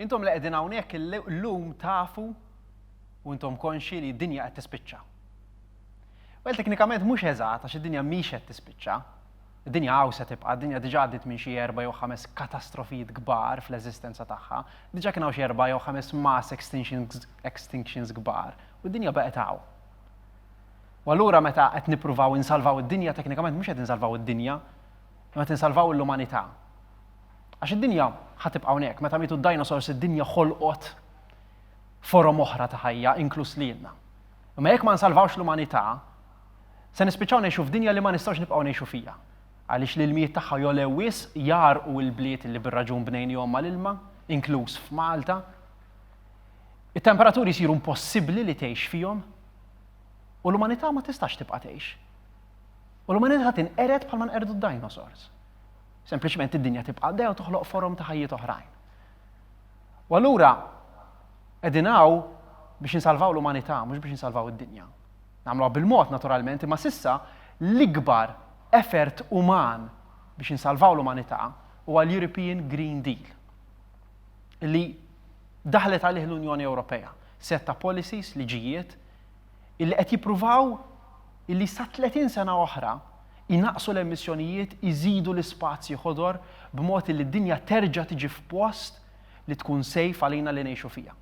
Intom li qegħdin hawnhekk illum tafu u intom konxi li d-dinja qed tispiċċa. Well, teknikament mhux eżatt għax id-dinja mhix qed tispiċċa. Id-dinja hawn se tibqa', id-dinja diġà għaddiet minn xi erba' jew ħames katastrofijiet kbar fl-eżistenza tagħha, diġà kien hawn xi erba' jew ħames mass extinctions, extinctions kbar, u d-dinja baqgħet hawn. U allura meta qed nippruvaw insalvaw id-dinja, teknikament mhux qed insalvaw id-dinja, imma qed insalvaw l-umanità. Għax id-dinja ħa tibqa' hawnhekk, meta mietu d-dinosaurs id-dinja ħolqot forom oħra ta' ħajja, inkluż lilna. Imma jekk ma nsalvawx l-umanità, se nispiċċaw ngħixu f'dinja li ma nistgħux nibqgħu ngħixu fiha. Għaliex l-ilmijiet tagħha jogħlew wisq, jgħarrqu l-bliet li bir-raġun bnejnihom mal-ilma, inkluż f'Malta. It-temperaturi jsiru impossibbli li tgħix fihom u l-umanità ma tistax tibqa' tgħix. U l-umanità tinqered bħalma nqerdu d-dinosaurs. Sempliċement id-dinja tibqa' għaddejja u toħloq forom ta' ħajjiet oħrajn. U allura qegħdin hawn biex insalvaw l-umanità, mhux biex insalvaw id-dinja. Nagħmluha bil-mod naturalment, imma s'issa l-ikbar effort uman biex insalvaw l-umanità huwa l-European Green Deal li daħlet għalih l-Unjoni Ewropea, set ta' policies, liġijiet, illi qed jippruvaw illi sa 30 sena oħra jnaqqsu l-emissjonijiet, iżidu l-ispazji ħodor b'mod illi d-dinja terġa' tiġi f'post li tkun safe għalina li ngħixu fiha.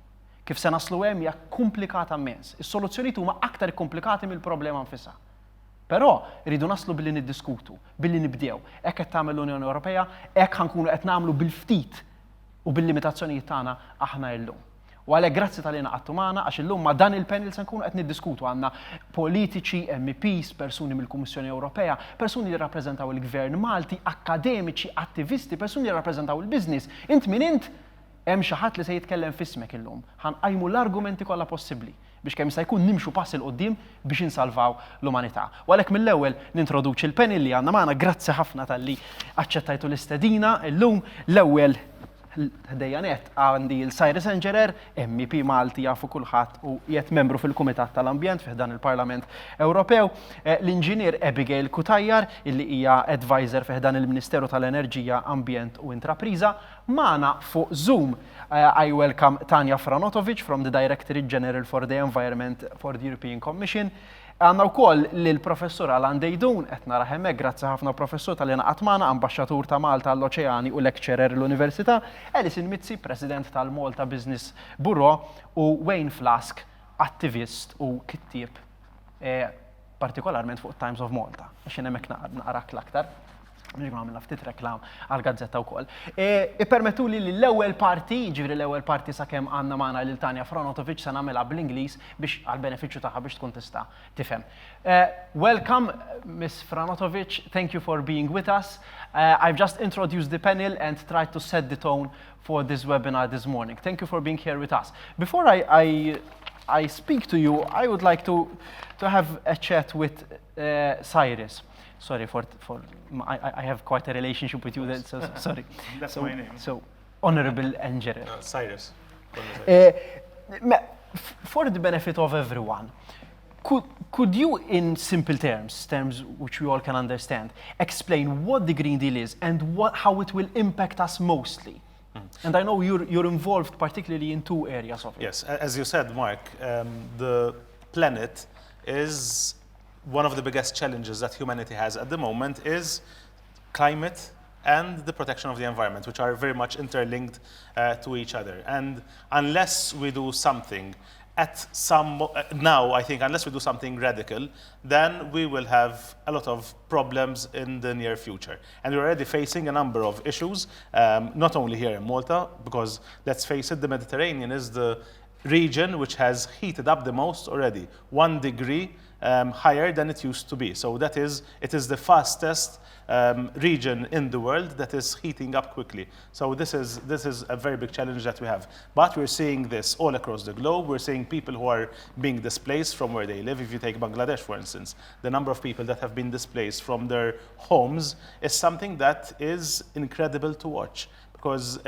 Kif se naslu hemm hija kkumplikata mmens. Is-soluzzjonijiet huma aktar ikkumplikati mill-problema nfisha. Però rridu naslu billi niddiskutu, billi nibdew. Hekk qed tagħmel l-Unjoni Ewropea, hekk ħa nkunu qed nagħmlu bil-ftit u bil-limitazzjonijiet tagħna aħna illum. U għalhekk grazzi talli ngħaqadtu magħna għax illum ma' dan il-panel se nkunu qed niddiskutu għandna politiċi, MEPs, persuni mill-Kummissjoni Ewropea, persuni li rrappreżentaw il-Gvern Malti, akkademiċi, attivisti, persuni li rrappreżentaw il-business. Int min int, hemm xi ħadd li se jitkellem f'ismek illum. Ħa nqajmu l-argumenti kollha possibbli biex kemm jista' jkun nimxu pass 'il quddiem biex insalvaw l-umanità. U għalhekk mill-ewwel nintroduċi l-panel li għandna magħna. Grazzi ħafna talli aċċettajtu l-istedina illum. L-ewwel ħdejja nett għandi lil Cyrus Engerer, MEP Malti jafu kulħadd u qiegħed membru fil-Kumitat tal-Ambjent fi ħdan il-Parlament Ewropew, l-Inġinier Abigail Cutajar illi hija advisor fi ħdan il-Ministeru tal-Enerġija, Ambjent u Intrapriża. Magħna fuq Zoom I welcome Tanja Franotovic from the Directorate General for the Environment for the European Commission. Għandna wkoll lill-Professur Alan Deidun, qed narah hemmhekk, grazzi ħafna Professur talli ngħaqadt magħna, Ambaxxatur ta' Malta għall-Oċeani u lecturer l-Università, Alison Mizzi, President tal-Malta Business Bureau u Wayne Flask, attivist u kittieb partikolarment fuq Times of Malta, għax jien hemmhekk naqrak l-aktar. Biex għamilna ftit reklam għal-gazzetta wkoll. E, Ippermettuli li l-ewwel parti, ġifieri l-ewwel parti sakemm għandna magħna lil Tanja Franotovic se nagħmilha bl-Ingliż biex għall-benefiċċju tagħha biex tkun tista' tifhem. Welcome, Miss Franotovic, thank you for being with us. I've just introduced the panel and tried to set the tone for this webinar this morning. Thank you for being here with us. Before I, I, I speak to you, I would like to, to have a chat with Cyrus. Sorry for, for I, I have quite a relationship with you, that, so, sorry. That's so, my name. So, Honorable Engerer. Cyrus. For the benefit of everyone, could, could you, in simple terms, terms which we all can understand, explain what the Green Deal is and what, how it will impact us mostly? And I know you're, you're involved particularly in two areas of it. Yes, as you said, Mark, the planet is one of the biggest challenges that humanity has at the moment is climate and the protection of the environment, which are very much interlinked to each other. And unless we do something at some, now, I think, unless we do something radical, then we will have a lot of problems in the near future. And we're already facing a number of issues, not only here in Malta, because let's face it, the Mediterranean is the region which has heated up the most already, 1 degree higher than it used to be. So it is the fastest region in the world that is heating up quickly. So this is a very big challenge that we have. But we're seeing this all across the globe. We're seeing people who are being displaced from where they live. If you take Bangladesh, for instance, the number of people that have been displaced from their homes is something that is incredible to watch. Because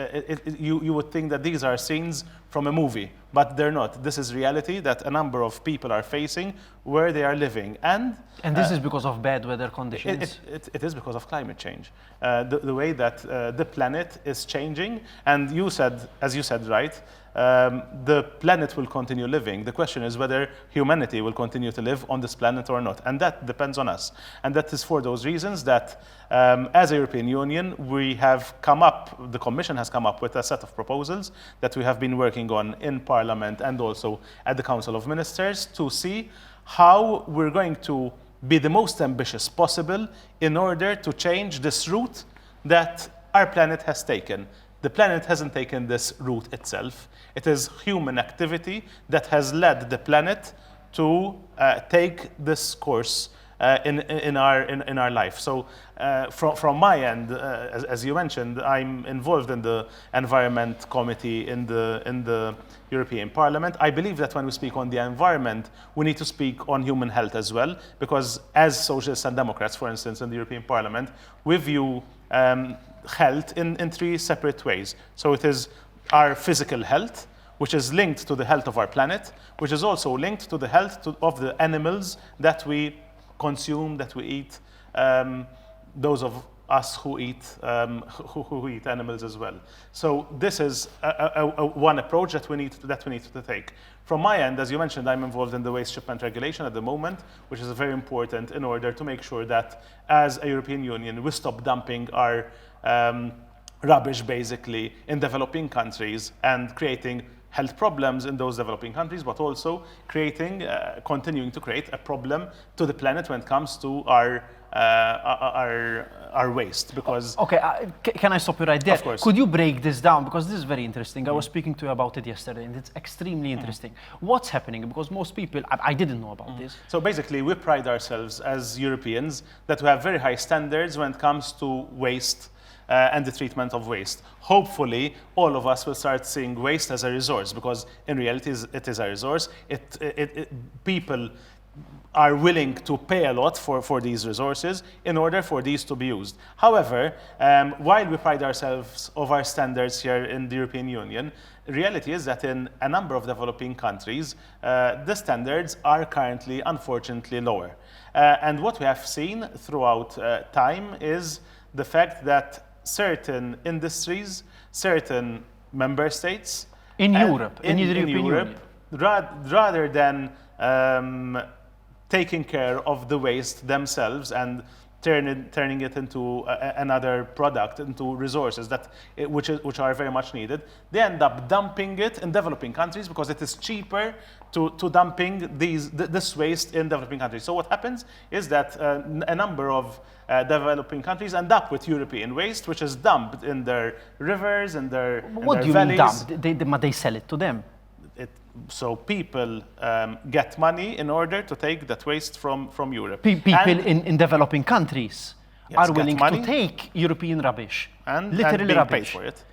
you would think that these are scenes from a movie, but they're not. This is reality that a number of people are facing where they are living. And, and this is because of bad weather conditions? It is because of climate change. The way that the planet is changing, and you said, as you said, right, the planet will continue living. The question is whether humanity will continue to live on this planet or not. And that depends on us. And that is for those reasons that as a European Union, we have come up, the Commission has come up with a set of proposals that we have been working on in Parliament and also at the Council of Ministers to see how we're going to be the most ambitious possible in order to change this route that our planet has taken. The planet hasn't taken this route itself. It is human activity that has led the planet to take this course in our life. So from my end, as you mentioned, I'm involved in the Environment Committee in the European Parliament. I believe that when we speak on the environment, we need to speak on human health as well, because as Socialists and Democrats, for instance, in the European Parliament, we view health in three separate ways. So it is our physical health, which is linked to the health of our planet, which is also linked to the health of the animals that we consume, that we eat, those of us who eat, who eat animals as well. So this is a one approach that we need to take. From my end, as you mentioned, I'm involved in the waste shipment regulation at the moment, which is very important in order to make sure that as a European Union, we stop dumping our rubbish basically in developing countries and creating health problems in those developing countries, but also creating, continuing to create a problem to the planet when it comes to our waste. Because okay, can I stop you right there? Of course. Could you break this down? Because this is very interesting. I was speaking to you about it yesterday, and it's extremely interesting. What's happening? Because most people, I didn't know about this. So basically, we pride ourselves as Europeans that we have very high standards when it comes to waste and the treatment of waste. Hopefully, all of us will start seeing waste as a resource, because in reality, it is a resource. People are willing to pay a lot for these resources in order for these to be used. However, while we pride ourselves of our standards here in the European Union, reality is that in a number of developing countries, the standards are currently, unfortunately, lower. And what we have seen throughout time is the fact that certain industries, certain member states in Europe, in the European Union, rather than taking care of the waste themselves and turning it into another product, into resources that which are very much needed, they end up dumping it in developing countries because it is cheaper to dumping this waste in developing countries. So what happens is that a number of developing countries end up with European waste, which is dumped in their rivers, in their What do you mean dumped? They sell it to them. So people get money in order to take that waste from Europe. People in developing countries are willing to take European rubbish, and literally being rubbish, paid for it.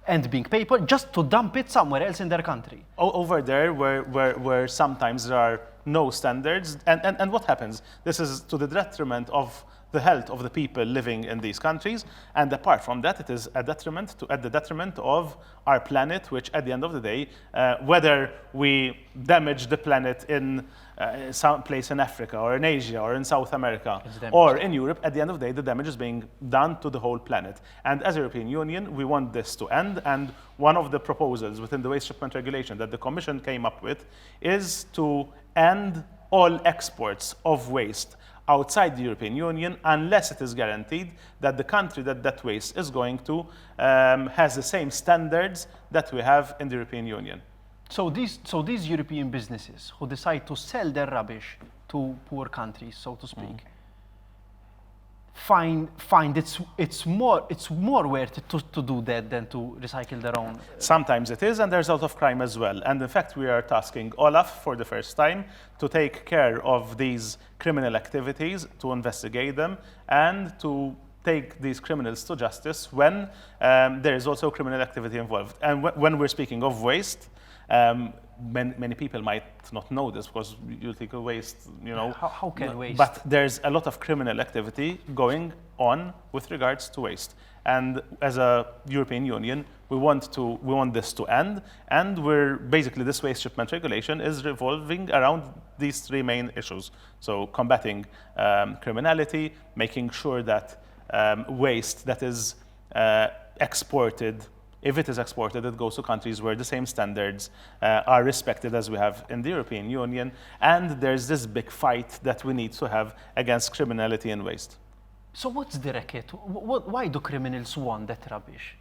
And being paid for it, just to dump it somewhere else in their country. Over there, where sometimes there are no standards, and what happens? This is to the detriment of the health of the people living in these countries, and apart from that, it is a detriment at the detriment of our planet, which at the end of the day, whether we damage the planet in some place in Africa or in Asia or in South America or in Europe, at the end of the day, the damage is being done to the whole planet. And as a European Union, we want this to end, and one of the proposals within the waste shipment regulation that the Commission came up with is to end all exports of waste outside the European Union unless it is guaranteed that the country that that waste is going to has the same standards that we have in the European Union. So these European businesses who decide to sell their rubbish to poor countries, so to speak, find it's more worth it to do that than to recycle their own. Sometimes it is, and there's a lot of crime as well. And in fact, we are tasking Olaf for the first time to take care of these criminal activities, to investigate them, and to take these criminals to justice when there is also criminal activity involved. And when we're speaking of waste, many people might not know this because you think of waste, you know. How can waste? But there's a lot of criminal activity going on with regards to waste. And as a European Union, we want this to end, and we're basically this waste shipment regulation is revolving around these three main issues. So combating criminality, making sure that waste that is exported, if it is exported, it goes to countries where the same standards are respected as we have in the European Union, and there's this big fight that we need to have against criminality and waste. So what's the racket? Why do criminals want that rubbish?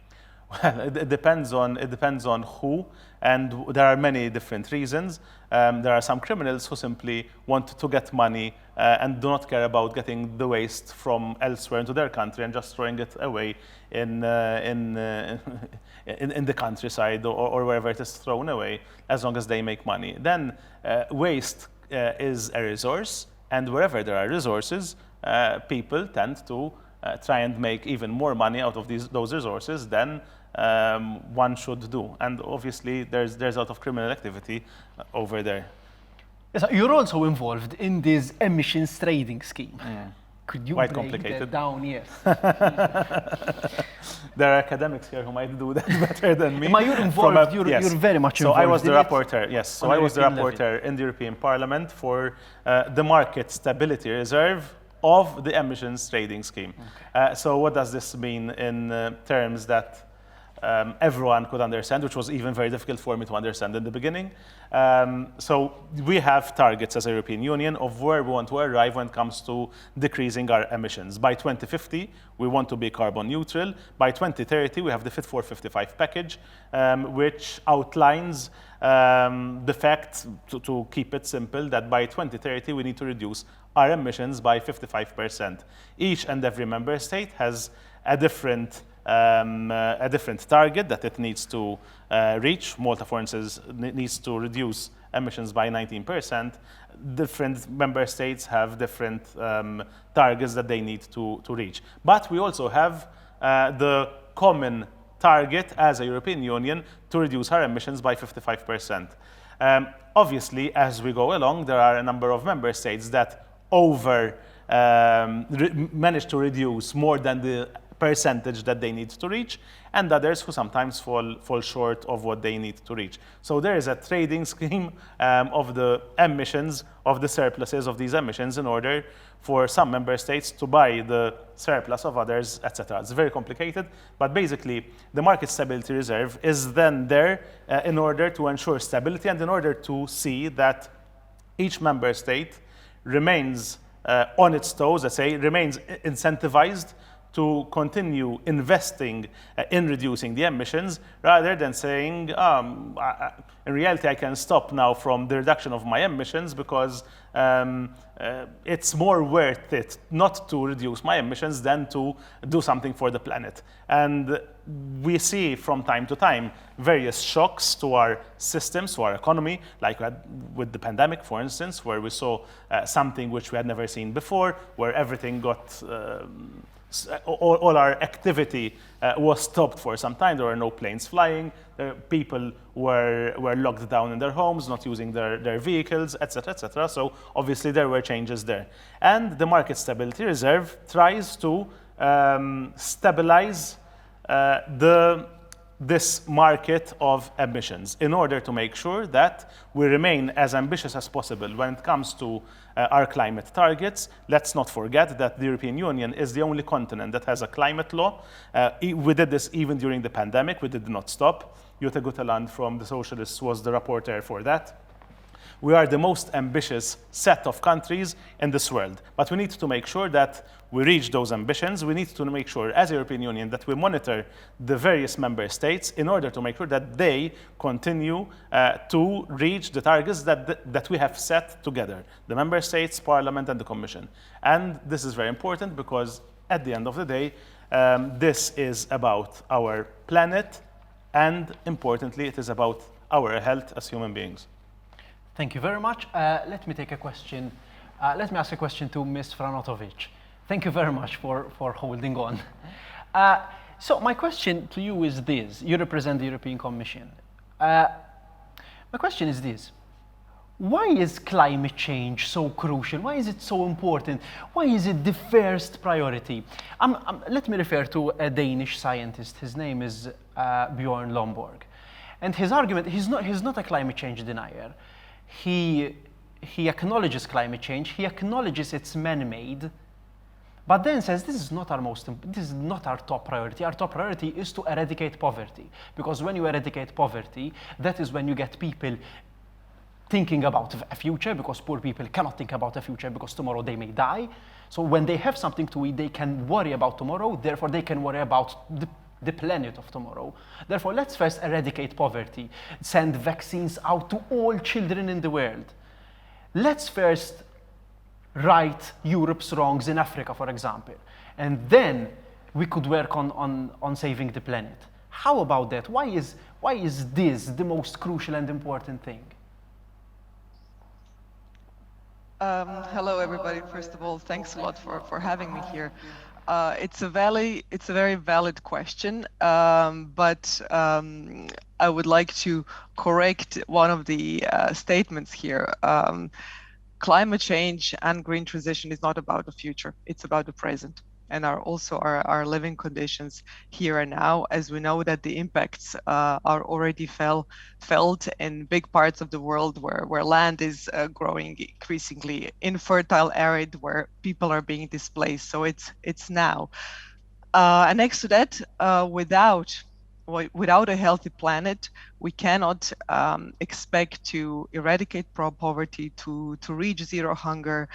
Well, it depends on who, and there are many different reasons. There are some criminals who simply want to get money and do not care about getting the waste from elsewhere into their country and just throwing it away in the countryside or wherever it is thrown away, as long as they make money. Then waste is a resource, and wherever there are resources, people tend to try and make even more money out of those resources than one should do. And obviously there's a lot of criminal activity over there. Yes, you're also involved in this emissions trading scheme. Could you Quite break complicated. that down? Yes. There are academics here who might do that better than me. But you're involved, you're very much So I was involved the in it. rapporteur, yes. So On I was the European level. rapporteur in the European Parliament for the Market Stability Reserve of the Emissions Trading Scheme. So what does this mean in terms that everyone could understand, which was even very difficult for me to understand in the beginning? So we have targets as a European Union of where we want to arrive when it comes to decreasing our emissions. By 2050, we want to be carbon neutral. By 2030, we have the Fit for 55 package, which outlines the fact, to keep it simple, that by 2030, we need to reduce our emissions by 55%. Each and every member state has a different target that it needs to reach. Malta, for instance, needs to reduce emissions by 19%. Different member states have different targets that they need to reach. But we also have the common target as a European Union to reduce our emissions by 55%. Obviously, as we go along, there are a number of member states that manage to reduce more than the percentage that they need to reach, and others who sometimes fall short of what they need to reach. So there is a trading scheme of the emissions, of the surpluses of these emissions, in order for some member states to buy the surplus of others, etc. It's very complicated, but basically the Market Stability Reserve is then there in order to ensure stability and in order to see that each member state remains on its toes, let's say, remains incentivized to continue investing in reducing the emissions, rather than saying, in reality, I can stop now from the reduction of my emissions because it's more worth it not to reduce my emissions than to do something for the planet. And we see from time to time various shocks to our systems, to our economy, like we had with the pandemic, for instance, where we saw something which we had never seen before, where everything got... All our activity was stopped for some time. There were no planes flying. The people were locked down in their homes, not using their vehicles, et cetera, et cetera. So obviously there were changes there. And the Market Stability Reserve tries to stabilize this market of emissions in order to make sure that we remain as ambitious as possible when it comes to our climate targets. Let's not forget that the European Union is the only continent that has a climate law. We did this even during the pandemic. We did not stop. Jytte Guteland from the Socialists was the rapporteur for that. We are the most ambitious set of countries in this world. But we need to make sure that we reach those ambitions. We need to make sure, as a European Union, that we monitor the various member states in order to make sure that they continue to reach the targets that we have set together, the member states, Parliament, and the Commission. And this is very important because, at the end of the day, this is about our planet, and importantly, it is about our health as human beings. Thank you very much. Let me take a question. Let me ask a question to Ms. Franotovic. Thank you very much for holding on. So my question to you is this. You represent the European Commission. My question is this. Why is climate change so crucial? Why is it so important? Why is it the first priority? Let me refer to a Danish scientist. His name is Bjorn Lomborg. And his argument, he's not a climate change denier. He acknowledges climate change. He acknowledges it's man-made, but then says this is not our most, this is not our top priority. Our top priority is to eradicate poverty. Because when you eradicate poverty, that is when you get people thinking about a future, because poor people cannot think about a future because tomorrow they may die. So when they have something to eat, they can worry about tomorrow, therefore they can worry about the planet of tomorrow. Therefore, let's first eradicate poverty, send vaccines out to all children in the world. Let's first right Europe's wrongs in Africa, for example, and then we could work on saving the planet. How about that? Why is this the most crucial and important thing? Hello, everybody. First of all, thanks a lot for having me here. It's a very valid question, but I would like to correct one of the statements here. Climate change and green transition is not about the future, it's about the present and also our living conditions here and now, as we know that the impacts are already felt in big parts of the world where land is growing increasingly infertile, arid, where people are being displaced. So it's now. And next to that, without a healthy planet, we cannot expect to eradicate poverty, to reach zero hunger,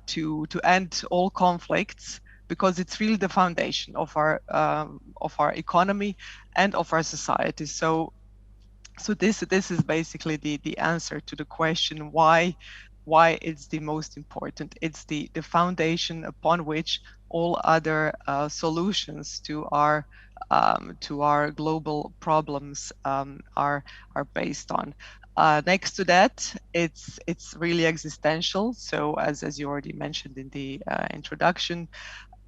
to end all conflicts, because it's really the foundation of our economy and of our society. So this is basically the answer to the question why it's the most important. It's the foundation upon which all other solutions to our global problems are based on. Next to that, it's really existential. So as you already mentioned in the introduction,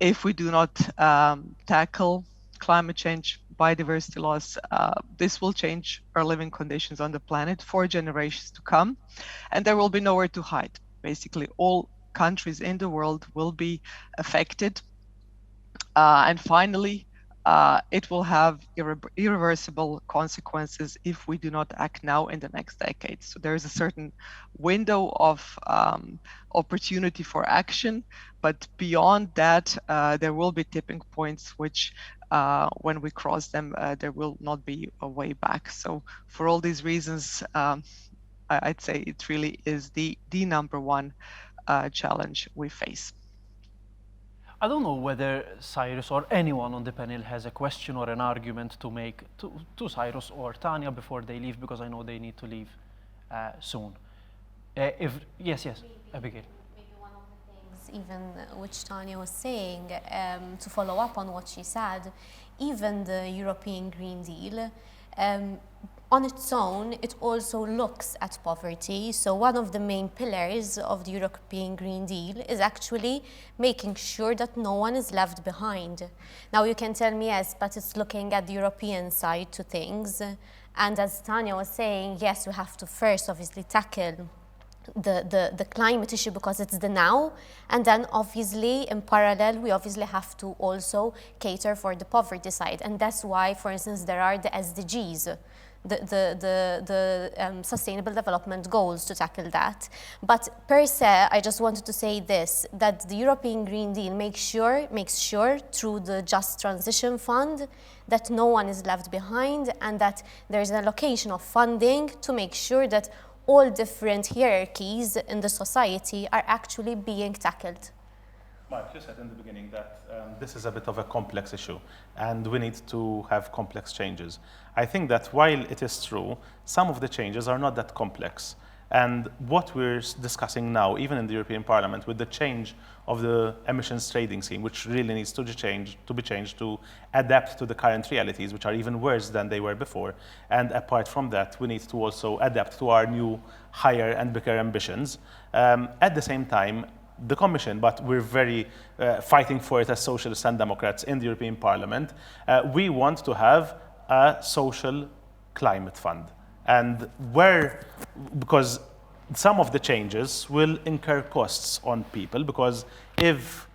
if we do not tackle climate change, biodiversity loss, this will change our living conditions on the planet for generations to come, and there will be nowhere to hide. Basically, all countries in the world will be affected. And finally, it will have irreversible consequences if we do not act now in the next decade. So there is a certain window of opportunity for action, but beyond that, there will be tipping points which, when we cross them, there will not be a way back. So for all these reasons, I'd say it really is the number one challenge we face. I don't know whether Cyrus or anyone on the panel has a question or an argument to make to Cyrus or Tanya before they leave, because I know they need to leave soon. Yes, Abigail. Maybe one of the things, even which Tanya was saying, to follow up on what she said, even the European Green Deal, on its own, it also looks at poverty. So one of the main pillars of the European Green Deal is actually making sure that no one is left behind. Now you can tell me, yes, but it's looking at the European side to things. And as Tanya was saying, yes, we have to first obviously tackle the climate issue because it's the now, and then obviously in parallel we obviously have to also cater for the poverty side. And that's why, for instance, there are the SDGs, the Sustainable Development Goals to tackle that. But per se, I just wanted to say this, that the European Green Deal makes sure through the Just Transition Fund that no one is left behind, and that there is an allocation of funding to make sure that all different hierarchies in the society are actually being tackled. Mark, you said in the beginning that this is a bit of a complex issue and we need to have complex changes. I think that while it is true, some of the changes are not that complex. And what we're discussing now, even in the European Parliament, with the change of the emissions trading scheme, which really needs to be changed to adapt to the current realities, which are even worse than they were before. And apart from that, we need to also adapt to our new, higher and bigger ambitions. At the same time, the Commission, but we're very fighting for it as Socialists and Democrats in the European Parliament, we want to have a social climate fund. And where, because Some of the changes will incur costs on people, because if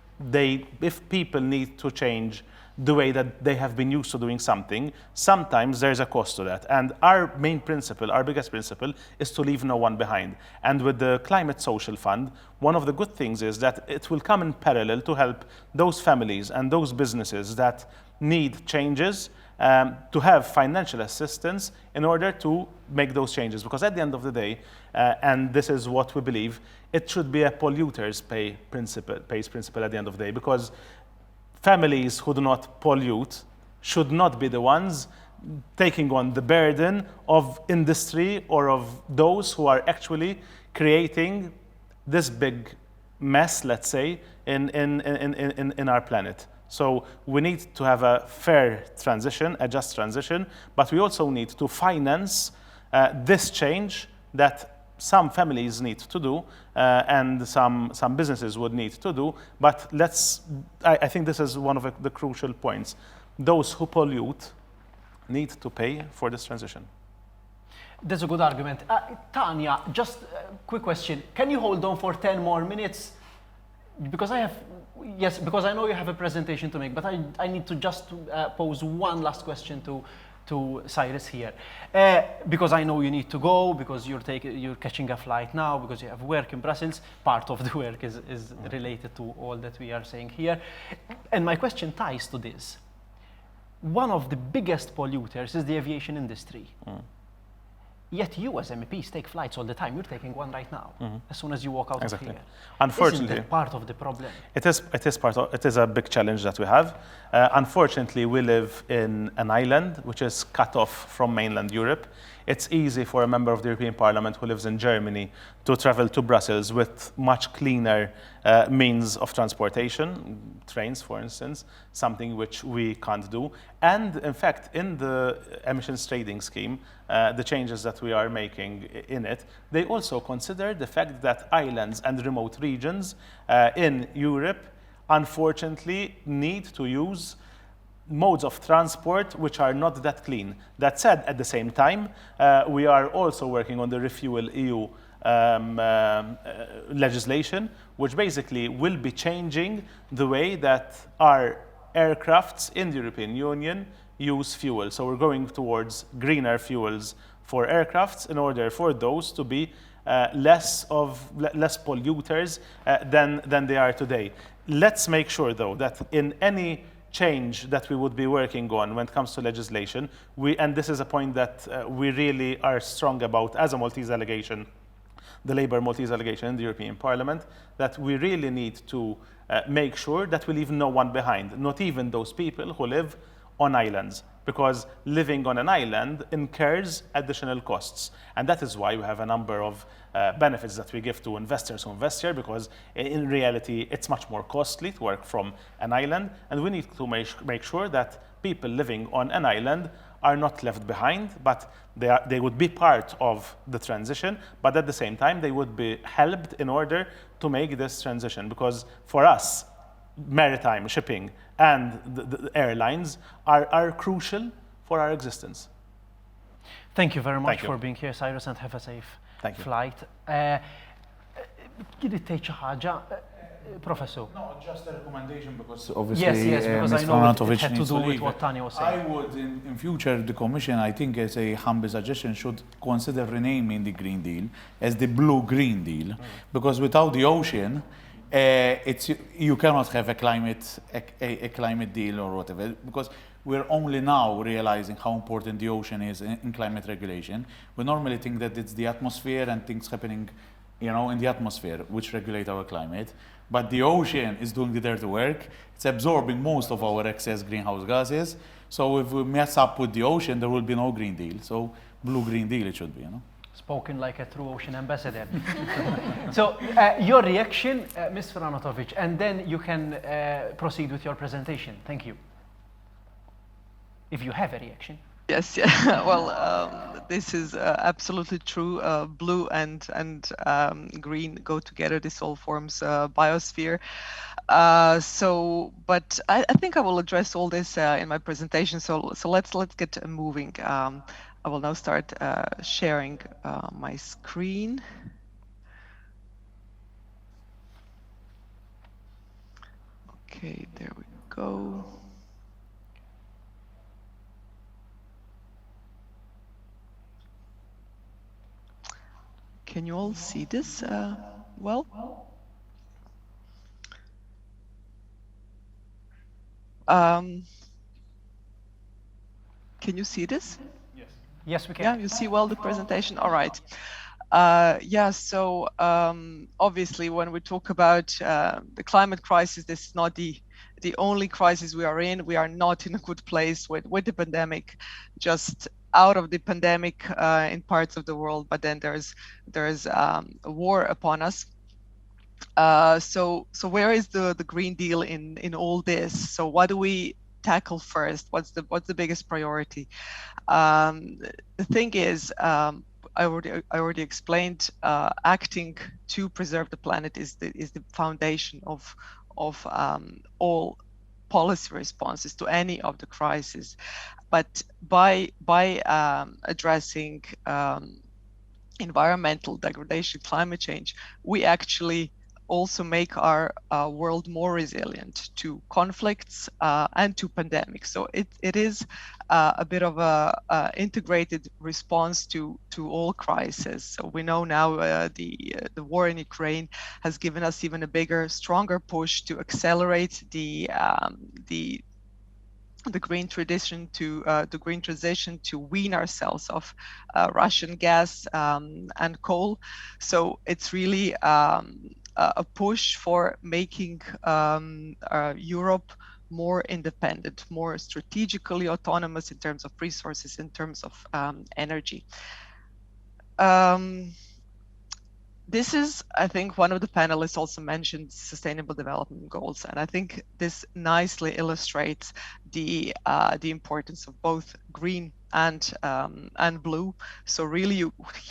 people need to change the way that they have been used to doing something, sometimes there's a cost to that. And our main principle, our biggest principle, is to leave no one behind. And with the Climate Social Fund, one of the good things is that it will come in parallel to help those families and those businesses that need changes to have financial assistance in order to make those changes. Because at the end of the day, and this is what we believe, it should be a polluters pay principle, pays principle at the end of the day, because families who do not pollute should not be the ones taking on the burden of industry or of those who are actually creating this big mess, let's say, in our planet. So we need to have a fair transition, a just transition, but we also need to finance this change that some families need to do and some businesses would need to do. But I think this is one of the crucial points. Those who pollute need to pay for this transition. That's a good argument. Tanya, just a quick question. Can you hold on for 10 more minutes? Because I have, yes, because I know you have a presentation to make, but I need to just pose one last question to Cyrus here. Because I know you need to go, because you're catching a flight now, because you have work in Brussels. Part of the work is related to all that we are saying here. And my question ties to this. One of the biggest polluters is the aviation industry. Yet you as MEPs take flights all the time. You're taking one right now, as soon as you walk out of here. Unfortunately, isn't that part of the problem? It is. It is part of. It is a big challenge that we have. Unfortunately, we live in an island which is cut off from mainland Europe. It's easy for a member of the European Parliament who lives in Germany to travel to Brussels with much cleaner means of transportation, trains, for instance, something which we can't do. And in fact, in the emissions trading scheme, the changes that we are making in it, they also consider the fact that islands and remote regions in Europe, unfortunately, need to use modes of transport which are not that clean. That said, at the same time, we are also working on the Refuel EU legislation, which basically will be changing the way that our aircrafts in the European Union use fuel. So we're going towards greener fuels for aircrafts in order for those to be less polluters than they are today. Let's make sure, though, that in any change that we would be working on when it comes to legislation, and this is a point that we really are strong about as a Maltese delegation, the Labour Maltese delegation in the European Parliament, that we really need to make sure that we leave no one behind, not even those people who live on islands, because living on an island incurs additional costs. And that is why we have a number of benefits that we give to investors who invest here, because in reality, it's much more costly to work from an island. And we need to make sure that people living on an island are not left behind, but they would be part of the transition, but at the same time, they would be helped in order to make this transition. Because for us, maritime shipping and the airlines are crucial for our existence. Thank you very much Thank you. for being here, Cyrus, and have a safe Thank you. flight. Trid tgħid xi ħaġa, Professor? No, just a recommendation, because obviously, Yes, yes, because Miz I know it Franatovich had to needs do to with leave. what Tanya was saying. I would, in future, the Commission, I think as a humble suggestion, should consider renaming the Green Deal as the Blue Green Deal, because without the ocean, you cannot have a climate deal because we're only now realizing how important the ocean is in climate regulation. We normally think that it's the atmosphere and things happening in the atmosphere which regulate our climate. But the ocean is doing the dirty work. It's absorbing most of our excess greenhouse gases. So if we mess up with the ocean, there will be no Green Deal. So Blue Green Deal it should be, you know. Spoken like a true ocean ambassador. So your reaction, Miz Franatovich, and then you can proceed with your presentation. Thank you. If you have a reaction. Yes, yeah. Well, this is absolutely true. Blue and green go together. This all forms biosphere. But I think I will address all this in my presentation. So let's get moving. I will now start sharing my screen. Okay, there we go. Can you all see this well? Can you see this? Yes. Yes, we can. Yeah, you see well the presentation? All right. Yeah, so obviously when we talk about the climate crisis, this is not the only crisis we are in. We are not in a good place with the pandemic, just out of the pandemic in parts of the world, but then there's a war upon us. So where is the Green Deal in all this? So what do we tackle first? What's the biggest priority? The thing is, I already explained, acting to preserve the planet is the foundation of all policy responses to any of the crises. But by addressing environmental degradation, climate change, we actually also make our world more resilient to conflicts and to pandemics. So it is a bit of a integrated response to all crises. So we know now the war in Ukraine has given us even a bigger, stronger push to accelerate the green transition to wean ourselves off Russian gas and coal. So it's really a push for making Europe more independent, more strategically autonomous in terms of resources, in terms of energy. This is, I think, one of the panelists also mentioned Sustainable Development Goals, and I think this nicely illustrates the importance of both green and blue. So really,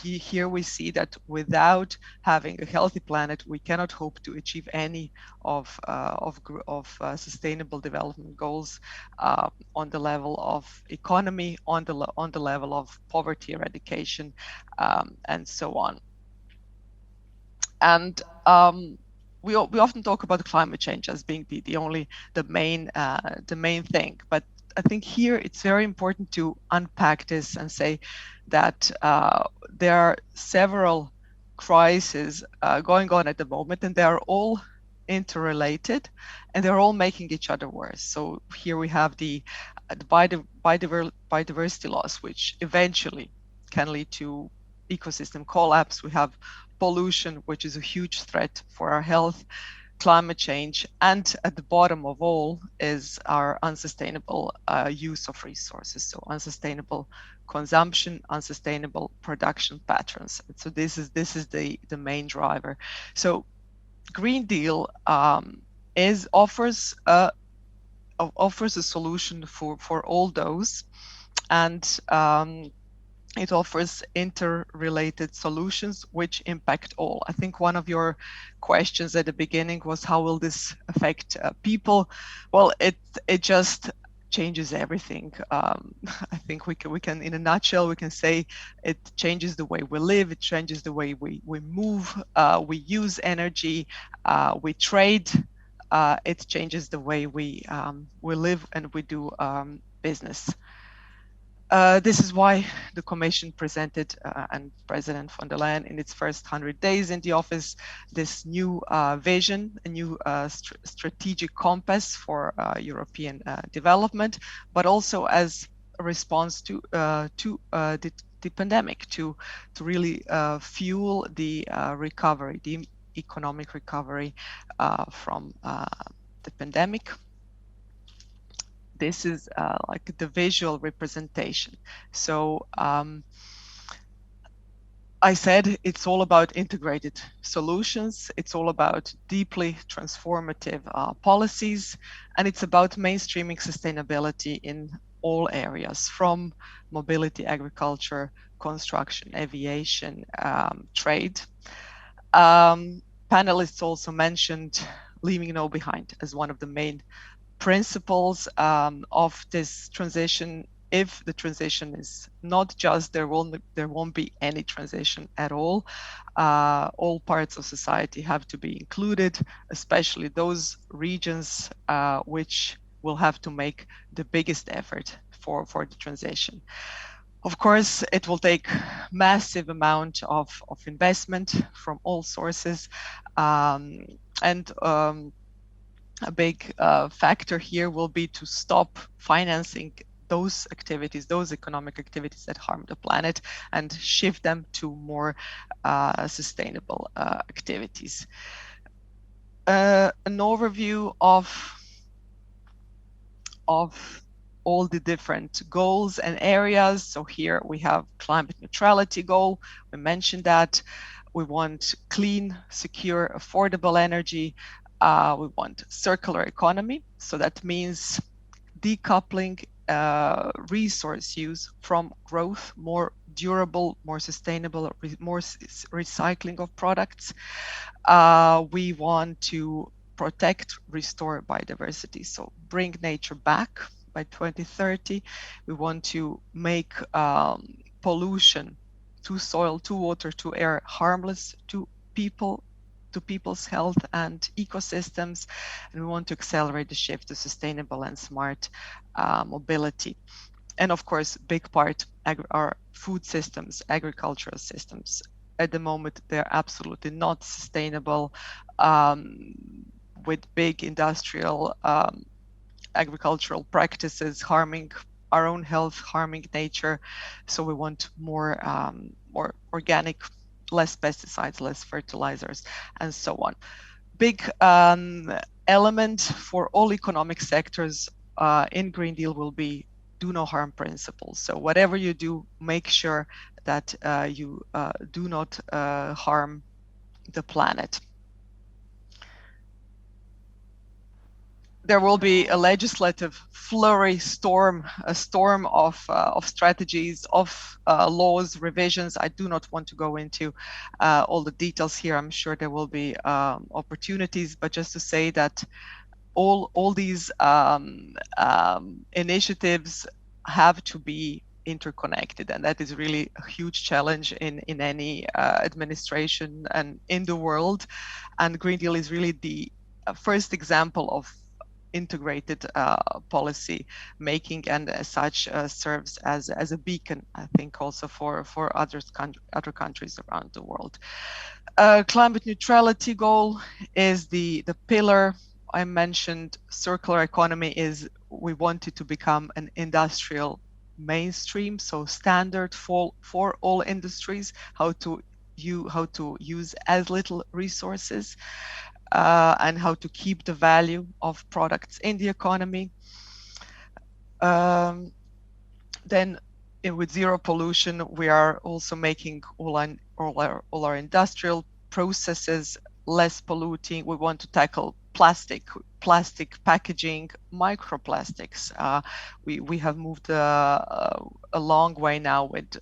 here we see that without having a healthy planet, we cannot hope to achieve any of Sustainable Development Goals on the level of economy, on the level of poverty eradication, and so on. And we often talk about climate change as being the main thing, but I think here it's very important to unpack this and say that there are several crises going on at the moment, and they are all interrelated, and they're all making each other worse. So here we have the biodiversity loss, which eventually can lead to ecosystem collapse. We have pollution, which is a huge threat for our health, climate change, and at the bottom of all is our unsustainable use of resources. So unsustainable consumption, unsustainable production patterns. So this is the main driver. So Green Deal offers a solution for all those, and it offers interrelated solutions which impact all. I think one of your questions at the beginning was, how will this affect people? Well, it just changes everything. I think we can, in a nutshell, we can say it changes the way we live, it changes the way we move, we use energy, we trade. It changes the way we live and we do business. This is why the Commission presented, and President von der Leyen in its first 100 days in the office, this new vision, a new strategic compass for European development, but also as a response to the pandemic, to really fuel the recovery, the economic recovery from the pandemic. This is like the visual representation. So I said it's all about integrated solutions. It's all about deeply transformative policies, and it's about mainstreaming sustainability in all areas, from mobility, agriculture, construction, aviation, trade. Panelists also mentioned leaving no behind as one of the main principles of this transition. If the transition is not just, there won't be any transition at all. All parts of society have to be included, especially those regions which will have to make the biggest effort for the transition. Of course, it will take massive amount of investment from all sources, and a big factor here will be to stop financing those activities, those economic activities that harm the planet, and shift them to more sustainable activities. An overview of all the different goals and areas. So here we have climate neutrality goal. We mentioned that. We want clean, secure, affordable energy. We want circular economy. So that means decoupling resource use from growth, more durable, more sustainable, more recycling of products. We want to protect, restore biodiversity. So bring nature back by 2030. We want to make pollution to soil, to water, to air harmless to people, to people's health and ecosystems. And we want to accelerate the shift to sustainable and smart mobility. And of course, big part our food systems, agricultural systems. At the moment, they're absolutely not sustainable with big industrial agricultural practices harming our own health, harming nature. So we want more, more organic, less pesticides, less fertilizers, and so on. Big element for all economic sectors in Green Deal will be do no harm principle. So whatever you do, make sure that you do not harm the planet. There will be a legislative flurry, a storm of strategies, of laws, revisions. I do not want to go into all the details here. I'm sure there will be opportunities, but just to say that all these initiatives have to be interconnected, and that is really a huge challenge in any administration and in the world. And Green Deal is really the first example of integrated policy making, and as such serves as a beacon, I think, also for other countries around the world. Climate neutrality goal is the pillar I mentioned. Circular economy is, we want it to become an industrial mainstream, so standard for all industries, how to use as little resources, and how to keep the value of products in the economy. Then with zero pollution, we are also making all our industrial processes less polluting. We want to tackle plastic packaging, microplastics. We have moved a long way now with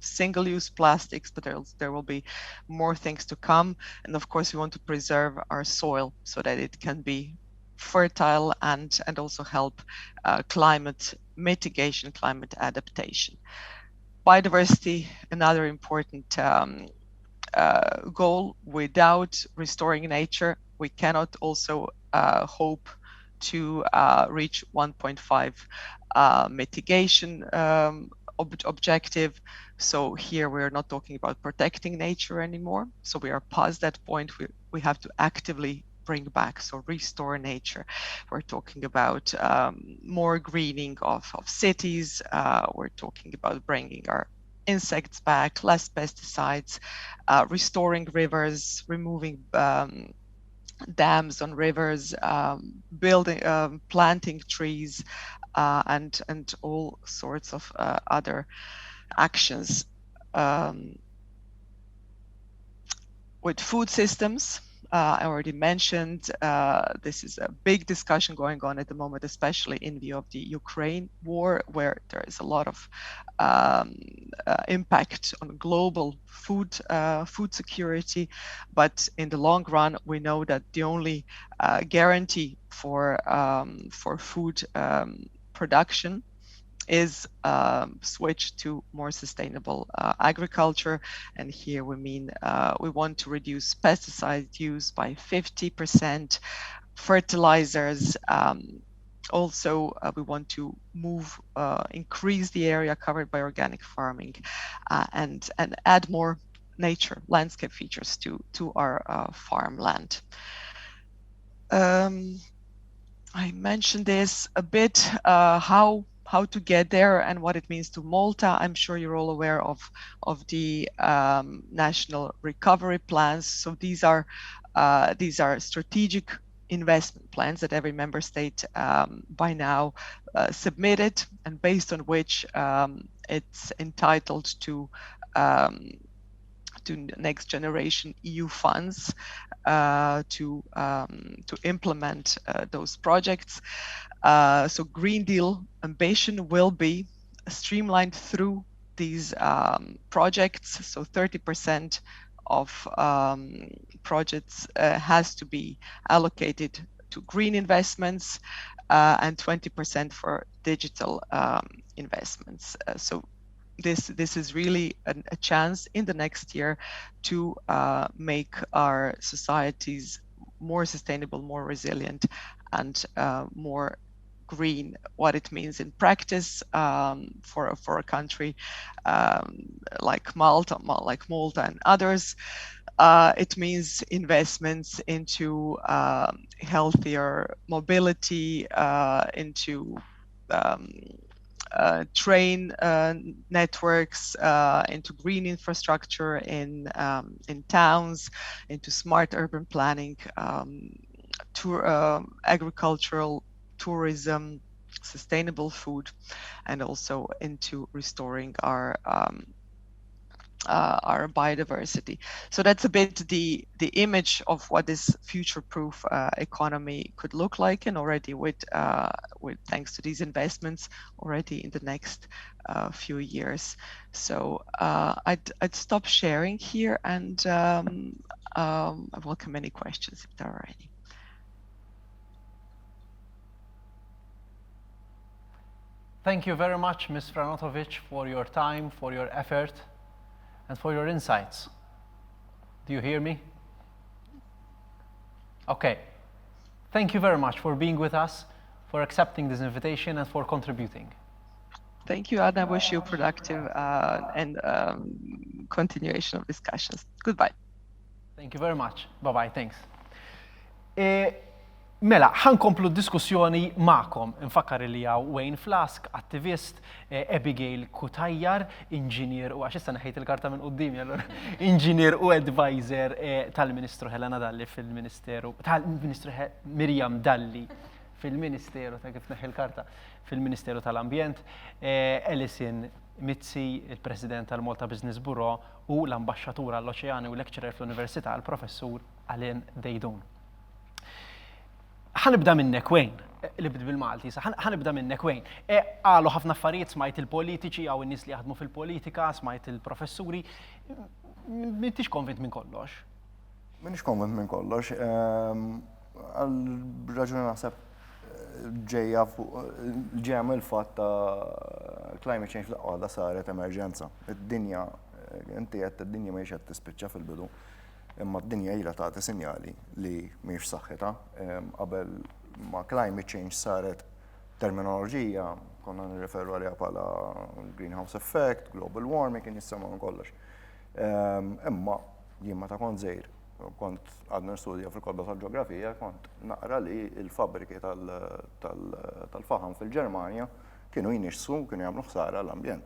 single-use plastics, but there will be more things to come. And of course, we want to preserve our soil so that it can be fertile and also help climate mitigation, climate adaptation. Biodiversity, another important goal. Without restoring nature, we cannot also hope to reach 1.5 mitigation objective. So here we are not talking about protecting nature anymore. So we are past that point. We have to actively bring back, so restore nature. We're talking about more greening of cities. We're talking about bringing our insects back, less pesticides, restoring rivers, removing dams on rivers, building, planting trees, and all sorts of other actions. With food systems, I already mentioned, this is a big discussion going on at the moment, especially in view of the Ukraine war, where there is a lot of impact on global food security. But in the long run, we know that the only guarantee for food production is switch to more sustainable agriculture. And here we mean we want to reduce pesticide use by 50%, fertilizers. Also, we want to increase the area covered by organic farming and add more nature, landscape features to our farmland. I mentioned this a bit, how to get there and what it means to Malta. I'm sure you're all aware of the national recovery plans. So these are strategic investment plans that every member state by now submitted, and based on which it's entitled to next generation EU funds to implement those projects. So Green Deal ambition will be streamlined through these projects. So 30% of projects has to be allocated to green investments and 20% for digital investments. So this is really a chance in the next year to make our societies more sustainable, more resilient, and more green. What it means in practice for a country like Malta, like Malta and others, it means investments into healthier mobility, into train networks, into green infrastructure in towns, into smart urban planning, to agricultural tourism, sustainable food, and also into restoring our biodiversity. So that's a bit the image of what this future-proof economy could look like, and already with thanks to these investments already in the next few years. So I'd stop sharing here, and I welcome any questions if there are any. Thank you very much, Ms. Franotovic, for your time, for your effort, and for your insights. Do you hear me? Okay. Thank you very much for being with us, for accepting this invitation, and for contributing. Thank you, and I wish you productive and continuation of discussions. Goodbye. Thank you very much. Bye-bye, thanks. E, mela, ħa nkomplu d-diskussjoni magħkom. Infakkar li hawn Wayne Flask, attivist, Abigail Cutajar, inġinier u għax issa neħejt il-karta minn quddiemi allura, inġinier u advisor tal-Ministru Helena Dalli fil-Ministeru, tal-Ministru Miriam Dalli fil-Ministeru, ta' kif neħi l-karta, fil-Ministeru tal-Ambjent, Alison Mizzi, il-President tal-Malta Business Bureau u l-Ambaxxatur għall-Oċeani u lecturer fl-Università, il-Professur Alan Deidun. Ħa nibda minnek, Wayne, li bid bil-Malti, ħa nibda minnek, Wayne. Qalu ħafna affarijiet, smajt il-politiċi, għaw in-nies li jaħdmu fil-politika, smajt il-professuri. M'intix konvint minn kollox? M'inix konvint minn kollox. Għal raġuni naħseb ġejja ġejja mill-fatt ta' climate change f'daqqa saret emerġenza. Id-dinja, inti qed id-dinja mhijiex qed tispiċċa fil-bidu, imma d-dinja ilha tagħti sinjali li mhijiex saħħitha. Qabel ma climate change saret terminoloġija, konna nirreferu għaliha bħala greenhouse effect, global warming, kien jissemma minn kollox. Imma jien meta kont żgħir, kont għadna nistudja fil-kotba tal-ġeografija, kont naqra li l-fabbriki tal-faħam fil-Ġermanja kienu jnixsu, kienu jagħmlu ħsara l-ambjent.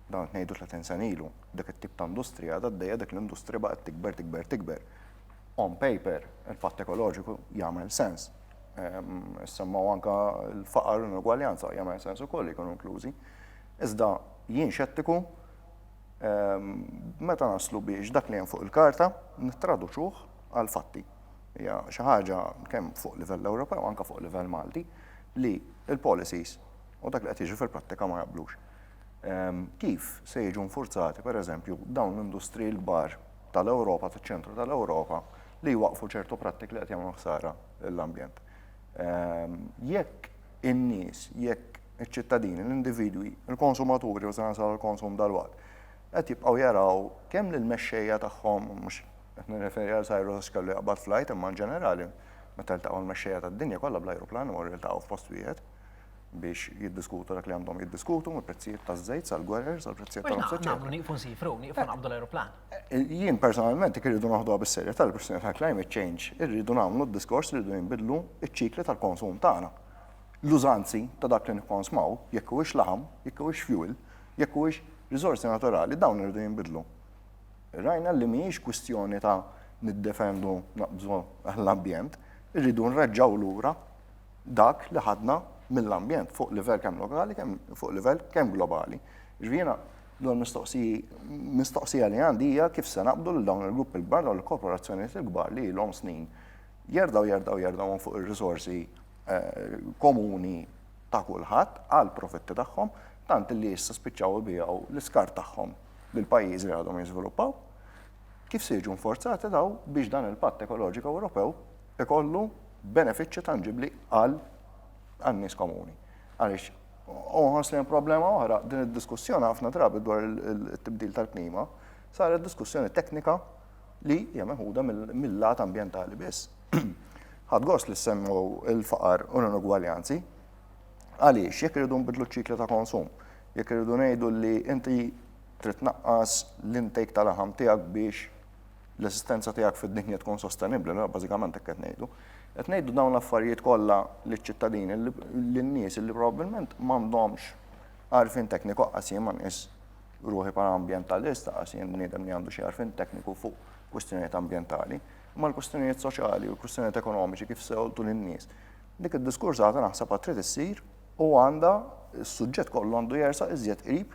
Dan qed ngħidu 30 sena ilu, dak it-tip ta' industrija għadha għaddejja, dik l-industrija baqgħet tikber, tikber, tikber. On paper, il-fatt ekoloġiku jagħmel sens. Semmaw anka l-faqar u l-ugwaljanza jagħmel sens ukoll jkunu inklużi. Iżda jien xettiku meta naslu biex dak li hemm fuq il-karta nittraduċuh għal fatti. Hija xi ħaġa kemm fuq livell Ewropew anka fuq livell Malti li il-policies u dak li qed jiġi fil-prattika ma jaqblux. Kif se jiġu nfurzati, per eżempju, dawn l-industriji l-kbar tal-Ewropa, taċ-ċentru tal-Ewropa, li jwaqfu ċertu prattiki li qed jagħmlu ħsara l-ambjent. Jekk in-nies, jekk iċ-ċittadini, l-individwi, il-konsumaturi, u se nasal għall-konsum dalwaqt, qed jibqgħu jaraw kemm lill-mexxejja tagħhom, mhux qed nirreferi għal Cyrus għax kellu jaqbad flight, imma in ġenerali meta ltaqgħu l-mexxejja tad-dinja kollha bl-ajruplan imorru jiltaqgħu f'post wieħed biex jiddiskutu dak li għandhom jiddiskutu, mill-prezzijiet taż-żejt sal-gwerer, sal-prezzijiet tal-nofs. Nagħmlu nieqfu nsifru, nieqfu naqbdu l-ajruplan. Jien personalment jekk irridu noħduha bis-serjetà l-kwistjoni tal-climate change, irridu nagħmlu d-diskors li rridu jinbidlu ċ-ċikli tal-konsum tagħna. L-użanzi ta' dak li nikkonsmaw, jekk huwiex laħam, jekk huwiex fuel, jekk huwiex riżorsi naturali, dawn iridu jinbidlu. Rajna li mhijiex kwistjoni ta' niddefendu naqbżu l-ambjent, irridu nreġġgħu lura dak li ħadna mill-ambjent fuq livell kemm lokali, kemm fuq livell kemm globali. Ġifieri jiena dwar mistoqsija li għandi hija kif se naqbdu lil dawn il-gruppi l-kbar, dawn il-korporazzjonijiet il-kbar li ilhom snin jerdaw jerdaw jerdaw fuq ir-risorsi eh, komuni ta' kulħadd għal profitti tagħhom, tant li issa spiċċaw ibiegħu l-iskart tagħhom lil pajjiżi li għadhom jiżviluppaw. Kif se jiġu nforzati daw biex dan il-Patt Ekoloġiku Ewropew ikollu benefiċċju tanġibbli għal għan-nies komuni. Għaliex u nħoss li hemm problema oħra, din id-diskussjoni ħafna drabi dwar il-tibdil tal-klima saret diskussjoni teknika li hija meħuda mill-lat ambjentali biss. Ħadt gost li semmu il-faqar u l-inugwaljanzi. Għaliex, jekk irridu nbidlu ċ-ċikli ta' konsum, jekk irridu ngħidu li inti trid tnaqqas l-intake tal-laħam tiegħek biex l-esistenza tiegħek fid-dinja tkun sostenibbli, bażikament hekk qed ngħidu. Qed ngħidu dawn l-affarijiet kollha liċ-ċittadini, lin-nies li probabbilment m'għandhomx għarfien tekniku qas jien ma nqis ruħi bħala ambjentalist, qas jien bniedem li għandu xi għarfien tekniku fuq kwistjonijiet ambjentali, imma l-kwistjonijiet soċjali u l-kwistjonijiet ekonomiċi kif se jolqtu lin-nies. Dik id-diskors għadha naħseb għad trid issir u għandha s-suġġett kollu għandu jersaq iżjed qrib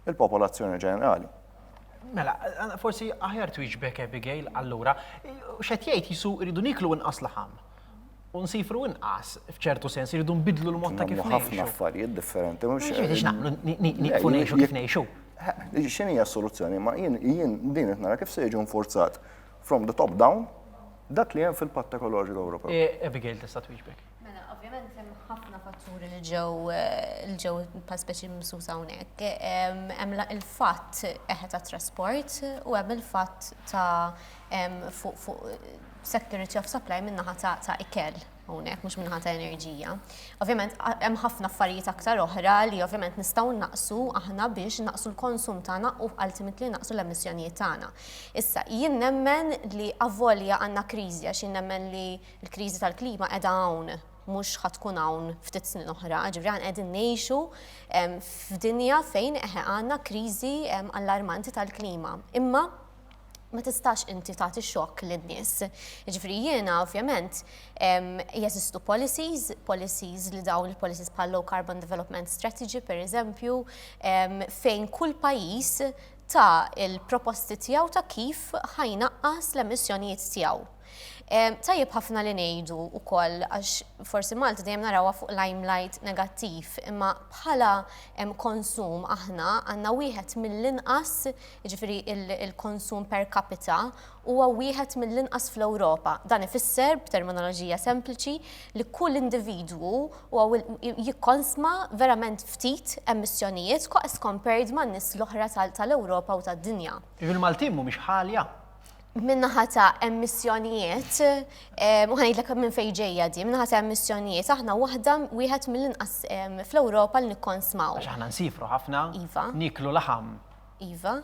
il-popolazzjoni ġenerali. Mela, forsi aħjar twieġbek Abigail allura, x'qed jgħid jisu rridu niklu inqas laħam u nsifru inqas f'ċertu sens irridu nbidlu l-mod ta' kif ngħixu. Ħafna affarijiet differenti. Mhux nagħmlu nieqfu ngħixu kif ngħixu. X'inhi s-soluzzjoni? Ma jien din qed nara kif se jiġu nfurzat from the top down dak li hemm fil-Patt Ekoloġiku Ewropew. Abigail tista' twieġbek. Mela, ovvjament hemm ħafna fatturi li ġew li ġew pa speċi msusa hawnhekk. Hemm il-fatt eħe ta' trasport u hemm il-fatt ta' fuq security of supply min-naħa ta' ikel hawnhekk mhux min-naħa ta' enerġija. Ovvjament hemm ħafna affarijiet aktar oħra li ovvjament nistgħu naqsu aħna biex naqsu l-konsum tagħna u ultimately naqsu l-emissjonijiet tagħna. Issa, jien nemmen li avolja għandna kriżi għax jien nemmen li l-kriżi tal-klima qiegħda hawn mhux ħa tkun hawn ftit snin oħra, ġifieri aħna qegħdin ngħixu f'dinja fejn eħe għandna kriżi allarmanti tal-klima. Imma ma tistax inti tagħti xokk lin-nies. Jiġifieri jiena ovvjament jeżistu policies, policies li dawn il-policies bħal Low Carbon Development Strategy pereżempju, fejn kull pajjiż ta l-proposti tiegħu ta' kif ħa jnaqqas l-emissjonijiet tiegħu. Tajjeb ħafna li ngħidu wkoll għax forsi Malta dejjem narawha fuq limelight negattiv, imma bħala konsum aħna għandna wieħed mill-inqas, jiġifieri il-konsum per capita huwa wieħed mill-inqas fl-Ewropa. Dan ifisser b'terminoloġija sempliċi li kull individwu huwa jikkonsma verament ftit emissjonijiet as compared man-nies l-oħra tal-Ewropa u tad-dinja. Il-Maltin mhumiex ħalja. Min-naħa ta' emissjonijiet, u ħa ngħidlek minn fejn ġejja di, min-naħa ta' emissjonijiet aħna waħda wieħed mill-inqas fl-Ewropa li nikkonsmaw. Għax aħna nsifru ħafna, Iva. niklu laħam. Iva.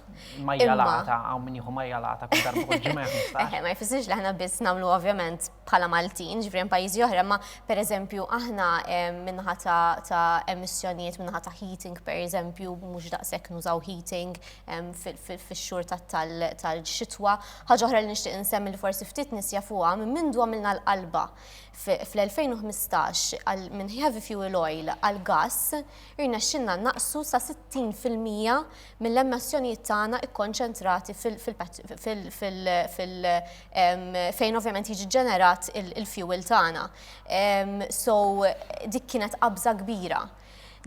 Majjalata, hawn min jieħu majjalata kull darba kull ġimgħa 15. Eħe, ma jfissirx li aħna biss nagħmlu ovvjament bħala Maltin, ġifieri hemm pajjiżi oħra, ma pereżempju aħna min-naħa ta' emissjonijiet, min-naħa ta' heating pereżempju, mhux daqshekk nużaw heating fix-xhur tal-xitwa. Ħaġa oħra li nixtieq insemmi li forsi ftit nies jafuha, minn mindu għamilna l-qalba fl-2015 minn heavy fuel oil għal gas, irnexxilna naqsu sa 60% mill-emissjonijiet tagħna ikkonċentrati fil fejn ovvjament jiġi ġenerat il-fuel tagħna. So dik kienet qabża kbira.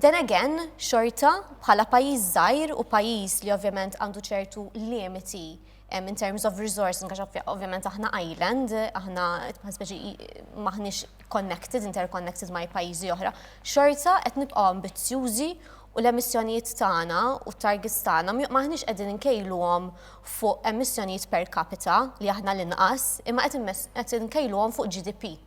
Then again, xorta bħala pajjiż żgħir u pajjiż li ovvjament għandu ċertu limiti. In terms of resources, għax ovvjament aħna island, aħna speċi maħniex connected, interconnected ma' pajjiżi oħra, xorta qed nibqgħu ambizzjużi u l-emissjonijiet tagħna u t-targets tagħna maħniex qegħdin inkejluhom fuq emissjonijiet per capita li aħna l-inqas, imma qed inkejluhom fuq GDP.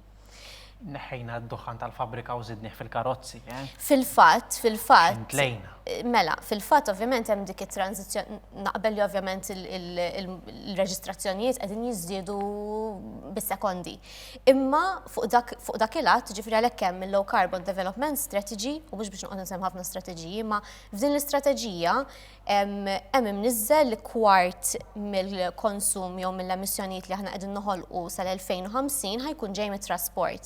Neħħejna d-duħħan tal-fabbrika u żidnih fil-karozzi, eh? Fil-fatt, fil-fatt. Intlejna. Mela, fil-fatt ovvjament hemm dik it-tranzizzjoni, naqbel li ovvjament il-reġistrazzjonijiet qegħdin jiżdiedu bis-sekondi. Imma fuq dak fuq dak il-att, ġifieri għalhekk hemm il-Low Carbon Development Strategy, u mhux biex noqgħod nsemmi ħafna strateġiji, imma f'din l-istrateġija hemm imniżżel li kwart mill-konsum jew mill-emissjonijiet li aħna qegħdin noħolqu sal-2050 ħa jkun ġej mit-trasport.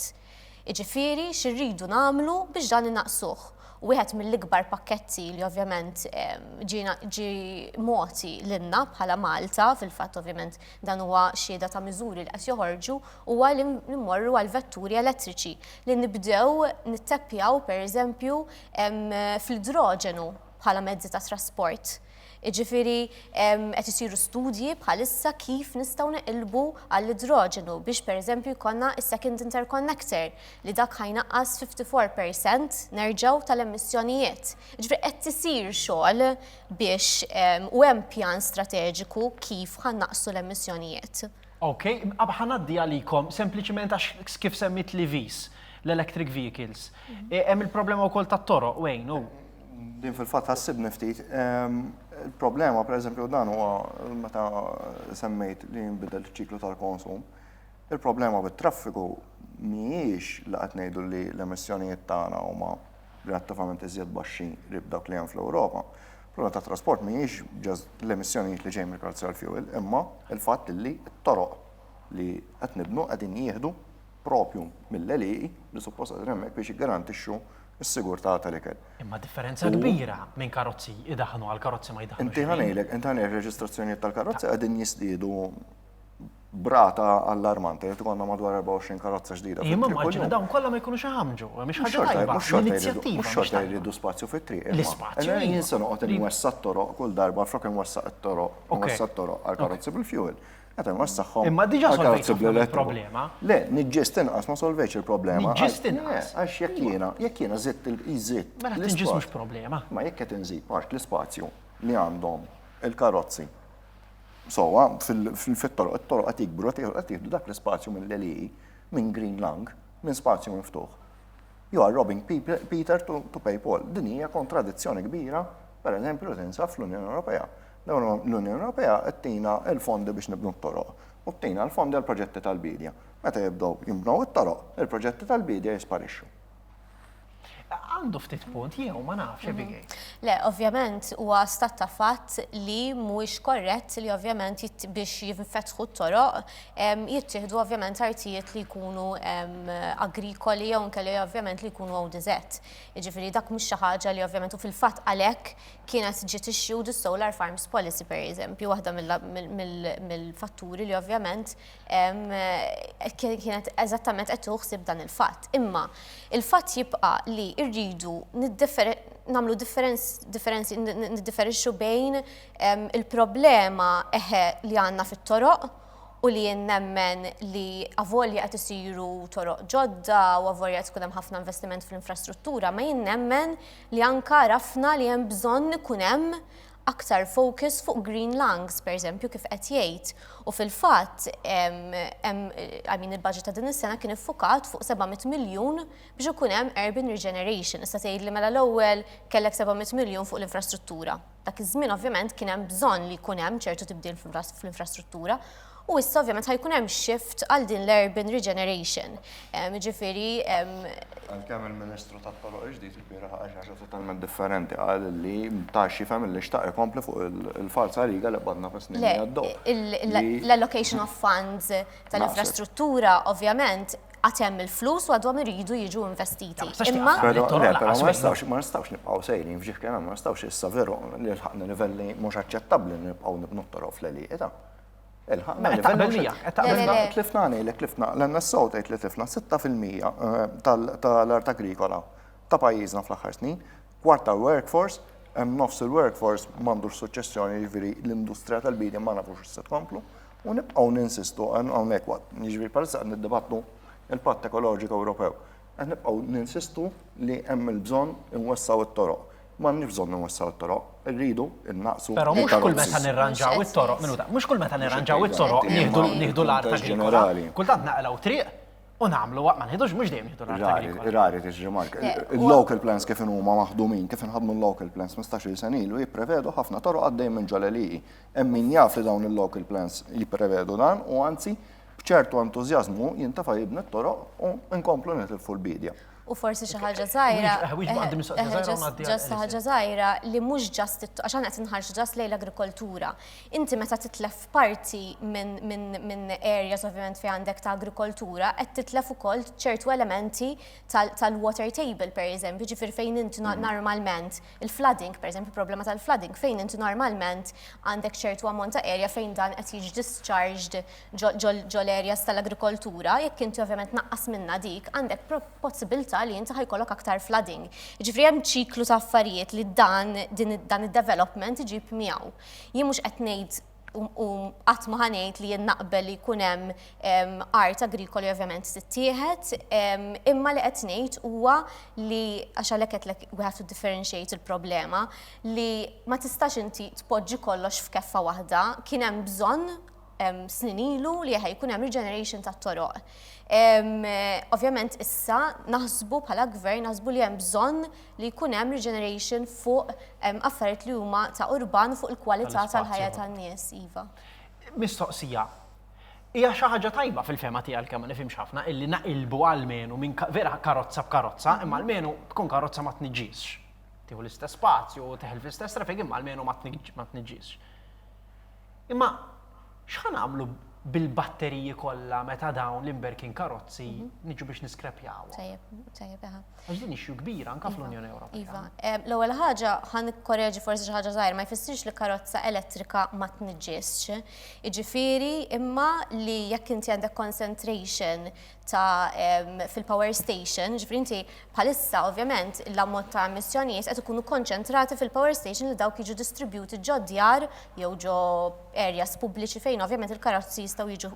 Jiġifieri x'irridu nagħmlu biex dan innaqsuh. U wieħed mill-ikbar pakketti li ovvjament ġie mogħti lilna bħala Malta, fil-fatt ovvjament dan huwa xhieda ta' miżuri li qed joħorġu, huwa li mmorru għal vetturi elettriċi, li nibdew nitteppjaw pereżempju fl-idroġenu bħala mezzi ta' trasport. Jiġifieri qed isiru studji bħalissa kif nistgħu neqilbu għall-idroġenu biex pereżempju jkollna s-second interconnector li dak ħa jnaqqas 54% nerġgħu tal-emissjonijiet. Jiġifieri qed isir xogħol biex u hemm pjan strateġiku kif ħa nnaqqsu l-emissjonijiet. Ok, ħa ngħaddi għalikom sempliċiment għax kif semmit l-EVs, l-electric vehicles. Hemm il-problema wkoll tat-toroq, Wayne, u Din fil-fatt ħassibni ftit. Il-problema, per eżempju, dan huwa meta semmejt li jinbidel iċ-ċiklu tal-konsum. Il-problema bit-traffiku mhijiex li qed ngħidu li l-emissjonijiet tagħna huma relattivament iżjed baxxi qrib dawk li hemm fl-Ewropa. Il-problema tat-trasport mhijiex just l-emissjonijiet li ġejjin mill-karozzi tal-fuel, imma l-fatt li t-toroq li qed nibnu qegħdin jieħdu propju mill-għelieqi li suppost qegħdin hemmhekk biex jiggarantixxu s-sigurtà tal-ikel. Imma differenza kbira minn karozzi jdaħħnu għal karozzi ma jdaħħnu. Inti ħa ngħidlek, inti ħa ngħidlek reġistrazzjonijiet tal-karozzi qegħdin jiżdiedu b'rata allarmanti, qed ikollna madwar 24 karozza ġdida. Imma immaġina dawn kollha ma jkunux iħammġu, mhix ħaġa tajba. Mhux xorta mhux xorta jridu spazju fit-triq. L-ispazju. Jien se noqgħod inwessa' t-toroq kull darba flok inwessa' t-toroq, inwessa' t-toroq għal karozzi bil-fuel. Qed inwessaħħom. Imma diġà solvejt il-problema. Le, niġġist inqas ma solvejtx il-problema. Niġġist inqas. Għax jekk jiena, jekk jiena żidt il-żidt. Mela tinġis mhux problema. Ma jekk qed inżid part l-ispazju li għandhom il-karozzi. Sowa, fit-toroq, it-toroq qed jikbru, qed jieħdu dak l-ispazju mill-għelieqi, minn green lung, minn spazju miftuħ. You are robbing Peter to, to pay Paul. Din hija kontradizzjoni kbira, per eżempju, li tinsab fl-Unjoni Ewropea. L-Unjoni Ewropea qed tina l-fondi biex nibnu t-toroq u tina l-fondi għal proġetti tal-biedja. Meta jibdew jinbnew it-toroq, il-proġetti tal-biedja jisparixxu. Għandu ftit punt, jew ma nafx, Abigail. Le, ovvjament huwa stat ta' fatt li mhuwiex korrett li ovvjament biex jinfetħu t-toroq jittieħdu ovvjament artijiet li jkunu agrikoli jew inkella ovvjament li jkunu ODZ. Jiġifieri dak mhux xi ħaġa li ovvjament u fil-fatt għalhekk kienet ġiet issued is-Solar Farms Policy pereżempju, waħda mill-fatturi li ovvjament kienet eżattament qed tieħu ħsieb dan il-fatt. Imma il-fatt jibqa' li rridu nagħmlu differenzi niddiferixxu bejn il-problema eħe li għandna fit-toroq u li jien nemmen li avolja qed isiru toroq ġodda u avolja qed ikun hemm ħafna investiment fl-infrastruttura, ma jien nemmen li anke għarafna li hemm bżonn ikun hemm aktar focus fuq green lungs, per eżempju, kif qed jgħid. U fil-fatt, I mean, il-budget ta' din is-sena kien iffukat fuq 700 miljun biex ikun hemm urban regeneration. Issa tgħidli mela l-ewwel kellek 700 miljun fuq l-infrastruttura. Dak iż-żmien ovvjament kien hemm bżonn li jkun hemm ċertu tibdil fl-infrastruttura u issa ovvjament ħa jkun hemm shift għal din l-urban regeneration. Jiġifieri. Għalkemm il-Ministru tat-Toroq il-ġdid ilbieraħ qal xi ħaġa totalment differenti, qal li ta x'jifhem li xtaq ikompli fuq il-falsa riga li qbadna fis-snin li għaddew. L-allocation of funds tal-infrastruttura ovvjament għad hemm il-flus u għadhom iridu jiġu investiti. Imma. Però le, però ma nistgħux ma nistgħux nibqgħu sejrin f'ġieħ kemm hemm, ma nistgħux issa veru li lħaqna livelli mhux aċċettabbli li nibqgħu nibnu t-toroq fl-għelieqi ta'. Ilħaqna livelli mhux aċċettabbli. Tlifna ngħidlek tlifna l-NSO tgħid li tlifna 6% tal-art agrikola ta' pajjiżna fl-aħħar snin, kwart tal-workforce. Hemm nofs il-workforce m'għandux suċċessjoni, jiġifieri l-industrija tal-bidja ma nafux se tkomplu, u nibqgħu ninsistu hawnhekk waqt, jiġifieri bħalissa qed niddibattu il-Patt Ekoloġiku Ewropew. Qed nibqgħu ninsistu li hemm il-bżonn inwessgħu t-toroq. M'għandniex bżonn inwessgħu t-toroq, irridu nnaqqsu. Però mhux kull meta nirranġaw it-toroq, minuta, mhux kull meta nirranġaw it-toroq nieħdu l-art agrikola. Kultant naqilgħu triq u nagħmlu ma nħidux mhux dejjem nieħdu l-art agrikola. Rari tiġri Mark. Il-local plans kif huma maħdumin, kif inħadmu l-local plans 15-il sena ilu jipprevedu ħafna toroq għaddej minn ġol-għelieqi. Hemm min jaf li dawn il-local plans jipprevedu dan u anzi b'ċertu entużjażmu jintefa' jibni t-toroq u nkomplu nitilfu l-biedja. U forsi xi ħaġa żgħira. Just xi ħaġa żgħira li mhux just għax aħna qed inħarsu just lejn l-agrikoltura. Inti meta titlef parti minn areas ovvjament fejn għandek ta' agrikoltura, qed titlef ukoll ċertu elementi tal-water table pereżempju, ġifieri fejn inti normalment il-flooding, pereżempju problema tal-flooding, fejn inti normalment għandek ċertu ammont ta' area fejn dan qed jiġi discharged ġol areas tal-agrikoltura, jekk inti ovvjament naqqas minna dik, għandek possibilità li inti ħa jkollok aktar flooding. Ġifieri hemm ċiklu ta' affarijiet li dan dan id-development iġib miegħu. Jien mhux qed ngħid u qatt ma ħa ngħid li jien naqbel li jkun hemm art agrikoli ovvjament tittieħed, imma li qed ngħid huwa li għax għalhekk qedlek we have to differentiate il-problema li ma tistax inti tpoġġi kollox f'keffa waħda, kien hemm bżonn snin ilu li ħa jkun hemm regeneration tat-toroq. Ovvjament issa naħsbu bħala gvern naħsbu li hemm bżonn li jkun hemm regeneration fuq affarijiet li huma ta' urban fuq il-kwalità tal-ħajja tan-nies, iva. Mistoqsija. Hija xi ħaġa tajba fil-fehma tiegħi kemm ma nifhimx ħafna illi naqilbu almenu minn vera karozza b'karozza, imma almenu tkun karozza ma tniġġisx. Tieħu l-istess spazju, teħel fl-istess traffic, imma almenu ma tniġġisx. Imma x'ħa nagħmlu bil-batteriji kollha meta dawn l-imberkin karozzi niġu biex niskrepjawhom? Tajjeb, tajjeb, eħe. Għax din issue kbira anke fl-Unjoni Ewropea. Iva. L-ewwel ħaġa ħa nikkoreġi forsi xi ħaġa żgħira, ma jfissirx li karozza elettrika ma tniġġisx. Jiġifieri imma li jekk inti għandek concentration ta' fil-power station, ġifieri inti bħalissa ovvjament l-ammont ta' emissjonijiet qed ikunu konċentrati fil-power station li dawk jiġu distributed ġo djar jew ġo areas pubbliċi fejn ovvjament il-karozzi jistgħu jiġu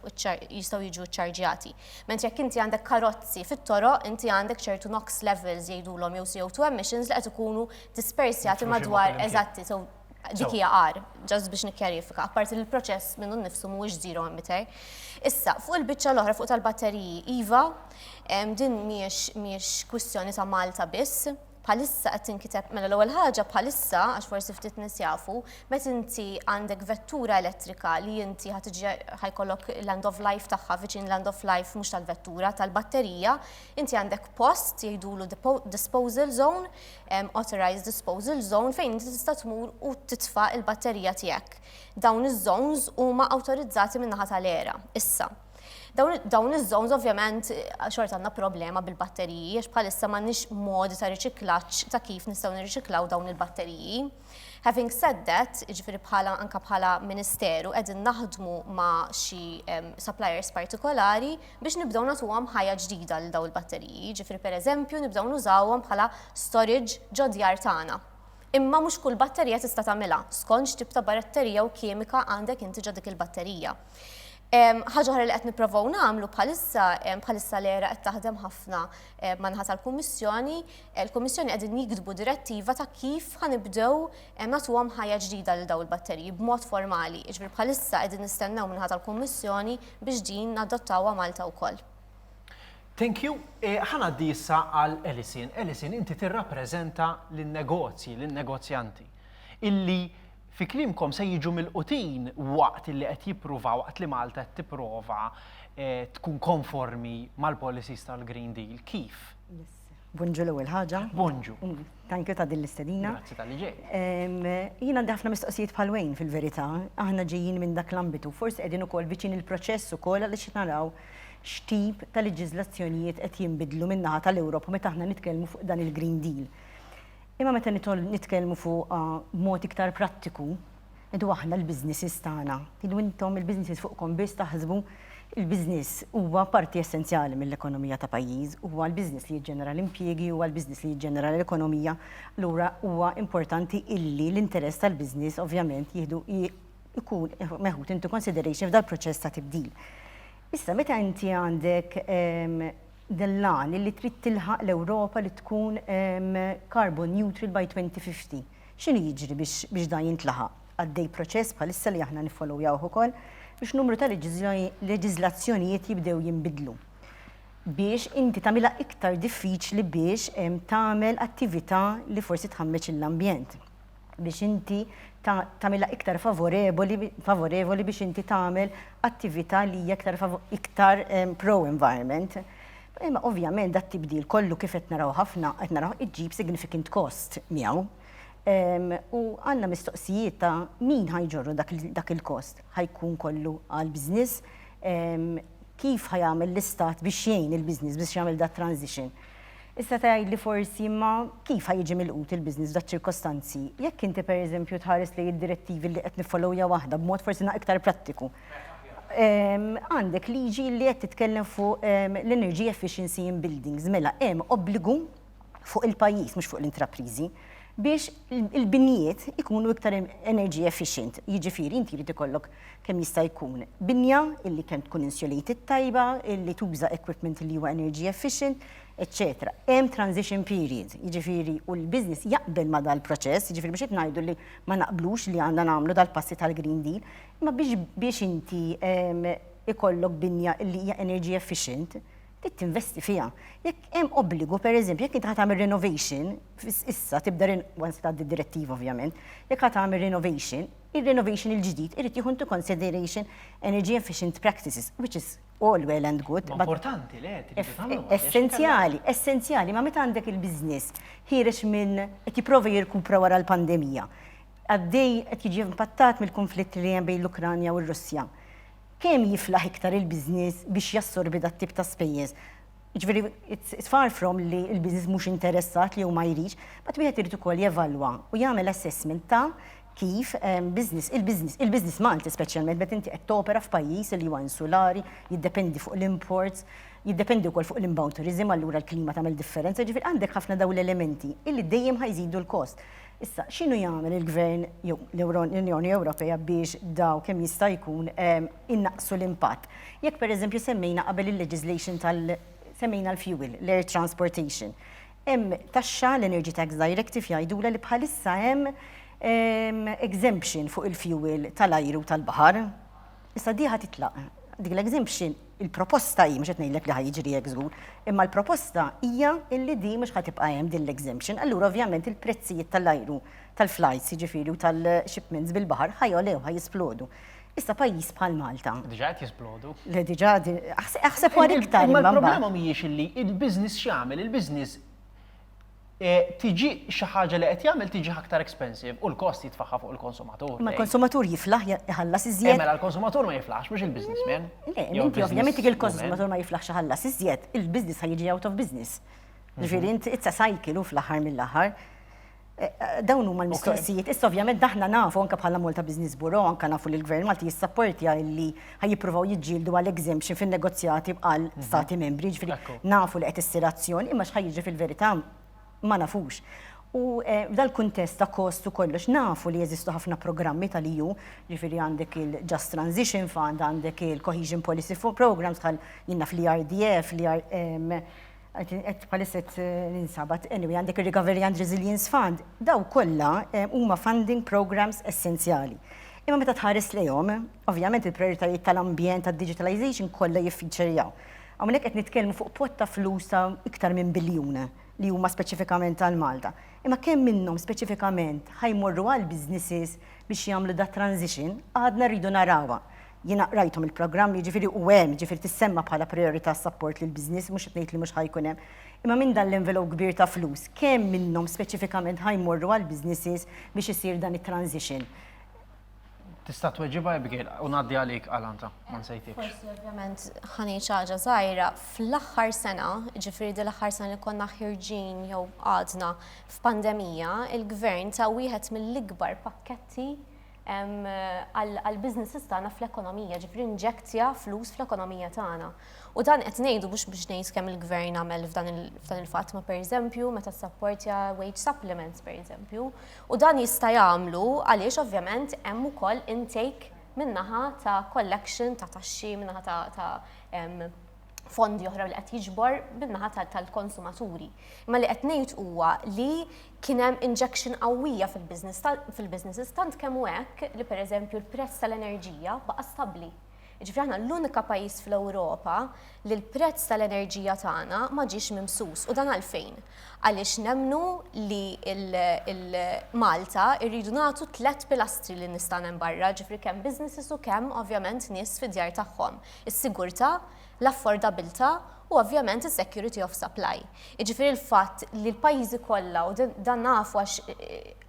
jistgħu jiġu ċċarġjati. Mentri jekk inti għandek karozzi fit-toroq, inti għandek ċertu NOx levels jgħidulhom jew CO2 emissions li qed ikunu dispersjati madwar eżatti, so dik hija agħar, just biex nikkjarifika, apparti li l-proċess minnu nnifsu mhuwiex zero emitter. Issa, fuq il-biċċa l-oħra fuq tal-batteriji, iva, din mhijiex mhijiex kwistjoni ta' Malta biss, bħalissa qed tinkiteb mela l-ewwel ħaġa bħalissa għax forsi ftit nies jafu, meta inti għandek vettura elettrika li inti ħa tiġi ħa jkollok l-end of life tagħha viċin l-end of life mhux tal-vettura tal-batterija, inti għandek post jgħidulu disposal zone authorized disposal zone fejn inti tista' tmur u titfa' il-batterija tiegħek. Dawn iż-zones huma awtorizzati min-naħa tal-ERA. Issa, dawn iż-zones ovvjament xorta għandna problema bil-batteriji għax bħalissa m'għandniex modi ta' riċiklaġġ ta' kif nistgħu nirriċiklaw dawn il-batteriji. Having said that, jiġifieri bħala anke bħala Ministeru qegħdin naħdmu ma' xi suppliers partikolari biex nibdew nagħtuhom ħajja ġdida lil dawn il-batteriji. Jiġifieri pereżempju nibdew nużawhom bħala storage ġo djar tagħna. Imma mhux kull batterija tista' tagħmilha, skont x'tip ta' batterija u kimika għandek inti ġo dik il-batterija. Ħaġa oħra li qed nipprovaw nagħmlu bħalissa, bħalissa l-ERA qed taħdem ħafna man-naħa tal-Kummissjoni, il-Kummissjoni qegħdin jiktbu direttiva ta' kif ħa nibdew nagħtuhom ħajja ġdida lil dawn il-batteriji b'mod formali. Jiġifieri bħalissa qegħdin nistennew min-naħa tal-Kummissjoni biex din nadottawha Malta wkoll. Thank you. Ħa ngħaddi issa għal Alison. Alison, inti tirrappreżenta lin-negozji, lin-negozjanti illi fi kliemkom se jiġu milqutin waqt illi qed jippruvaw, waqt li Malta qed tipprova tkun konformi mal-policies tal-Green Deal. Kif? Yes. Bonġu l-ewwel ħaġa. Bonġu. Thank you ta' din l-istedina. Grazzi talli ġejt. Jien għandi ħafna mistoqsijiet bħal Wayne fil-verità. Aħna ġejjin minn dak l-ambitu. Forsi qegħdin ukoll viċin il-proċess ukoll għaliex naraw x'tip ta' leġiżlazzjonijiet qed jinbidlu min-naħa tal-Ewropa meta aħna nitkellmu fuq dan il-Green Deal. Imma meta nitkellmu fuq b'mod iktar prattiku, ngħidu aħna l-businesses tagħna. Ngħidu intom il-businesses fuqkom biss taħsbu. Il-business huwa parti essenzjali mill-ekonomija ta' pajjiż, huwa l-business li jiġġenera l-impjiegi, huwa l-business li jiġġenera l-ekonomija, allura huwa importanti illi l-interess tal-business ovvjament jieħdu jkun meħud into consideration f'dal-proċess ta' tibdil. Issa meta inti għandek dan l-għan illi trid tilħaq l-Ewropa li tkun carbon neutral by 2050, x'inhu jiġri biex dan jintlaħaq? Għaddej proċess bħalissa li aħna niffollowjawh ukoll biex numru ta' leġiżlazzjonijiet jibdew jinbidlu biex inti tagħmilha iktar diffiċli biex tagħmel attività li forsi tħammeġ l-ambjent, biex inti tagħmilha iktar favorevoli favorevoli biex inti tagħmel attività li hija iktar iktar pro-environment. Imma ovvjament dat-tibdil kollu kif qed naraw ħafna qed naraw iġġib significant cost miegħu. U għandna mistoqsijiet ta' min ħa jġorru dak il-kost. Ħa jkun kollu għall-business? Kif ħa jagħmel l-istat biex jgħin il-business biex jagħmel dat transition? Issa tgħidli forsi imma kif ħa jiġi milqut il-business f'dat ċirkostanzi? Jekk inti pereżempju tħares lejn id-direttivi li qed niffollowja waħda b'mod forsi iktar prattiku. Għandek liġi li qed titkellem fuq l-energy efficiency in buildings, mela hemm obbligu fuq il-pajjiż, mhux fuq l-intrapriżi, biex il-binjiet ikunu iktar energy efficient. Jiġifieri inti jrid ikollok kemm jista' jkun binja illi kemm tkun insulated tajba, illi tuża equipment li huwa energy efficient, etc. Hemm transition period, jiġifieri u l-business jaqbel ma dal-proċess, jiġifieri biex qed ngħidu li ma naqblux li għandna nagħmlu dal-passi tal-Green Deal, imma biex inti ikollok binja illi hija energy efficient, trid tinvesti fiha. Jekk hemm obbligu, pereżempju, jekk inti ħa tagħmel renovation, issa tibda once tgħaddi d-direttiva ovvjament, jekk ħa tagħmel renovation, il-renovation il-ġdid irid jieħu into consideration energy efficient practices, which is all well and good. Ma importanti, le, tridu tagħmlu. Essenzjali, essenzjali, ma meta għandek il-business ħiereġ minn qed jipprova jirkupra wara l-pandemija, għaddej qed jiġi impattat mill-konflitt li hemm bejn l-Ukranja u r-Russja. Kemm jiflaħ iktar il-business biex jassorbi dat-tip ta' spejjeż? Jiġifieri it's far from li l-business mhux interessat li hu ma jridx, but wieħed irid ukoll jevalwa u jagħmel assessment ta' kif business, il-business, il-business Malti speċjalment meta inti qed topera f'pajjiż li huwa insulari, jiddependi fuq l-imports, jiddependi wkoll fuq l-inbound tourism, allura l-klima tagħmel differenza, jiġifieri għandek ħafna dawn l-elementi illi dejjem ħa jżidu l-cost. Issa, x'inhu jagħmel il-Gvern jew l-Unjoni Ewropea biex daw kemm jista' jkun innaqqsu l-impatt? Jekk pereżempju semmejna qabel il-legislation tal semmejna l-fuel, l-air transportation. Hemm taxxa l-Energy Tax Directive jgħidulha li bħalissa hemm exemption fuq il-fuel tal-ajru u tal-baħar. Issa di ħa titlaq. Dik l-exemption Il-proposta hi, mhux qed ngħidlek li ħa jiġri hekk żgur, imma l-proposta hija illi di mhux ħa tibqa' hemm din l-exemption, allura ovvjament il-prezzijiet tal-ajru, tal-flights jiġifieri u tal-shipments bil-baħar ħa jogħlew, ħa jisplodu. Issa pajjiż bħal Malta. Diġà qed jisplodu. Le diġà, aħseb wara iktar. Imma l-problema mhijiex illi il-business x'jagħmel, il-business tiġi xi ħaġa li qed jagħmel tiġi aktar expensive u l-kost jitfaħħa fuq il-konsumatur. Ma l-konsumatur jiflaħ iħallas iżjed. Mela l-konsumatur ma jiflaħx, mhux il-businessman. Le, inti ovvjament il-konsumatur ma jiflaħx iħallas iżjed, il-business ħa jiġi out of business. Ġifieri inti it's a cycle u fl-aħħar mill-aħħar. Dawn huma l-mistoqsijiet. Issa ovvjament aħna nafu anke bħala Malta Business Bureau, anke nafu li l-Gvern Malti jissapportja illi ħa jippruvaw jiġġieldu għal exemption fin-negozjati għal stati membri, ġifieri nafu li qed issir azzjoni, imma x'ħa jiġri fil-verità ma nafux. U f'dal-kuntest ta' kost u kollox nafu li jeżistu ħafna programmi tal-EU, ġifieri għandek il-Just Transition Fund, għandek il-Cohesion Policy Programs bħal jien naf l-ERDF, qed bħalissa qed ninsa, but anyway għandek ir-Recovery and Resilience Fund, daw kollha huma funding programs essenzjali. Imma meta tħares lejhom, ovvjament il-prioritajiet tal-ambjent, tad-digitalization kollha jiffeaturjaw. Hawnhekk qed nitkellmu fuq pot ta' flus ta' iktar minn biljun li huma speċifikament għal Malta. Imma kemm minnhom speċifikament ħa jmorru għal businesses biex jagħmlu dat transition, għadna rridu narawha. Jiena rajthom il-programmi, jiġifieri u hemm, jiġifieri tissemma bħala priorità s-support lill-business, mhux qed ngħid li mhux ħa jkun hemm. Imma minn dan l-envelope kbir ta' flus, kemm minnhom speċifikament ħa jmorru għall-businesses biex isir dan it-transition? Tista' tweġibha Abigail u ngħaddi għalik Alanta, ma nsejtikx. Forsi ovvjament ħa ngħid xi ħaġa żgħira, fl-aħħar sena, jiġifieri din l-aħħar sena li konna ħirġin jew għadna f'pandemija, il-Gvern ta wieħed mill-ikbar pakketti. għall-businesses tagħna fl-ekonomija, ġifieri inġektja flus fl-ekonomija tagħna. U dan qed ngħidu mhux biex ngħid kemm il-gvern għamel f'dan il-fatt, ma pereżempju meta ssapportja wage supplements pereżempju. U dan jista' jagħmlu għaliex ovvjament hemm ukoll intake min-naħa ta' collection ta' taxxi, min-naħa ta' fondi oħra li qed jiġbor min-naħa tal-konsumaturi. Imma li qed ngħid huwa li kien hemm injection qawwija fil-business fil-businesses tant kemm hu hekk li pereżempju l-prezz tal-enerġija baqa' stabbli. Jiġifieri aħna l-unika pajjiż fl-Ewropa li l-prezz tal-enerġija tagħna ma ġiex mimsus u dan għalfejn? Għaliex nemmnu li Malta rridu nagħtu tlett pilastri lin-nies tagħna hemm barra, ġifieri kemm businesses u kemm ovvjament nies fid-djar tagħhom. Is-sigurtà, l-affordabilità u ovvjament is-security of supply. Jiġifieri l-fatt li l-pajjiżi kollha, u dan nafu għax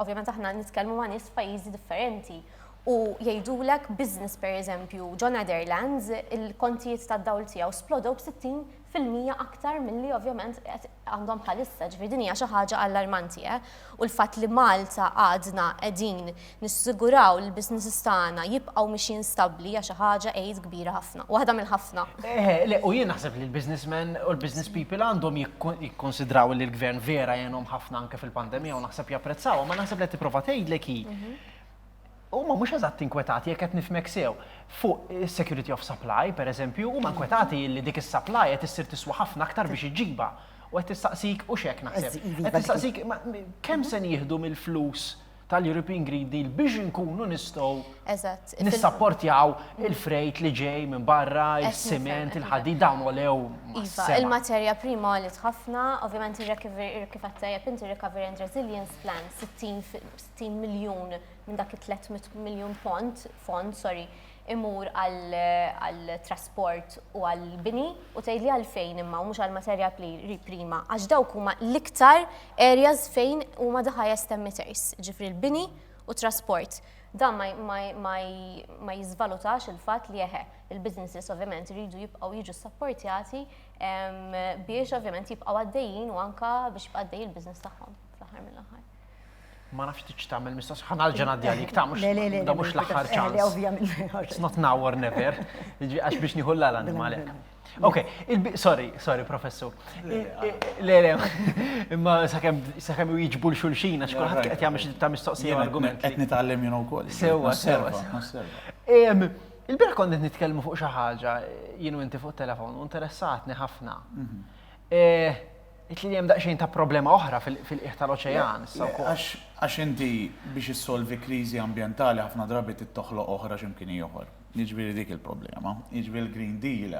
ovvjament aħna nitkellmu ma' nies f'pajjiżi differenti, u jgħidulek business pereżempju ġo Netherlands il-kontijiet tad-dawl tiegħu splodew b'60% aktar milli ovvjament qed għandhom bħalissa, ġifieri din hija xi ħaġa allarmanti, eh. U l-fatt li Malta għadna qegħdin nissiguraw li l-businesses tagħna jibqgħu mixjin stabbli hija xi ħaġa għid kbira ħafna. Waħda mill-ħafna. Eħe, le, u jien naħseb li l-businessmen u l-business people għandhom jikkonsidraw li l-gvern vera għenhom ħafna anke fil-pandemija u naħseb japprezzaw, ma naħseb li qed tipprova tgħidlek hi mhm. Huma mhux eżatt inkwetati jekk qed nifhmek sew fuq is-security of supply, per eżempju, huma inkwetati li dik is-supply qed issir tiswa ħafna aktar biex iġġibha. U qed tistaqsik, hux hekk naħseb, qed tistaqsik kemm se nieħdu mill-flus tal-European Green Deal biex inkunu nistgħu nissapportjaw il-freight li ġej minn barra, is-siment, il-ħadid, dawn għolew Iva, il-materja prima għoliet ħafna, ovvjament kif għedt tajjeb inti r-Recovery and Resilience Plan 60 miljun minn dak it-300 miljun pont, fond, sorry, imur għal trasport u għal bini u tgħidli għalfejn imma u mhux għal materja prima għax dawk huma l-iktar areas fejn huma the highest emitters, ġifri l-bini u trasport. Dan ma, ma, ma, ma jiżvalutax il-fatt li eħe, il-businesses ovvjament iridu jibqgħu jiġu sapportjati biex ovvjament jibqgħu għaddejjin u anka biex jibqa' għaddej il-business tagħhom fl-aħħar mill-aħħar. Ma nafx tridx tagħmel mistoqsija, ħa nerġa' ngħaddi għalik ta' mhux da mhux l-aħħar ċans. It's not now or never. Għax biex nieħu l-għalan malek. Ok, sorry, sorry, professur. Le, le, imma sakemm jiġbu l-xulxin, għax kulħadd qed jagħmel xi ta' mistoqsija argument. Qed nitgħallem jien ukoll. Sewwa, sewwa. Il-bieraħ kont qed nitkellmu fuq xi ħaġa jien u inti fuq telefon u interessatni ħafna. Mhm. Eh, Għidt li hemm daqsxejn ta' problema oħra fil-qiegħ tal-oċean issa wkoll. Għax inti biex issolvi kriżi ambjentali ħafna drabi trid toħloq oħra xi mkien ieħor. Jiġifieri dik il-problema. Jiġifieri l-Green Deal,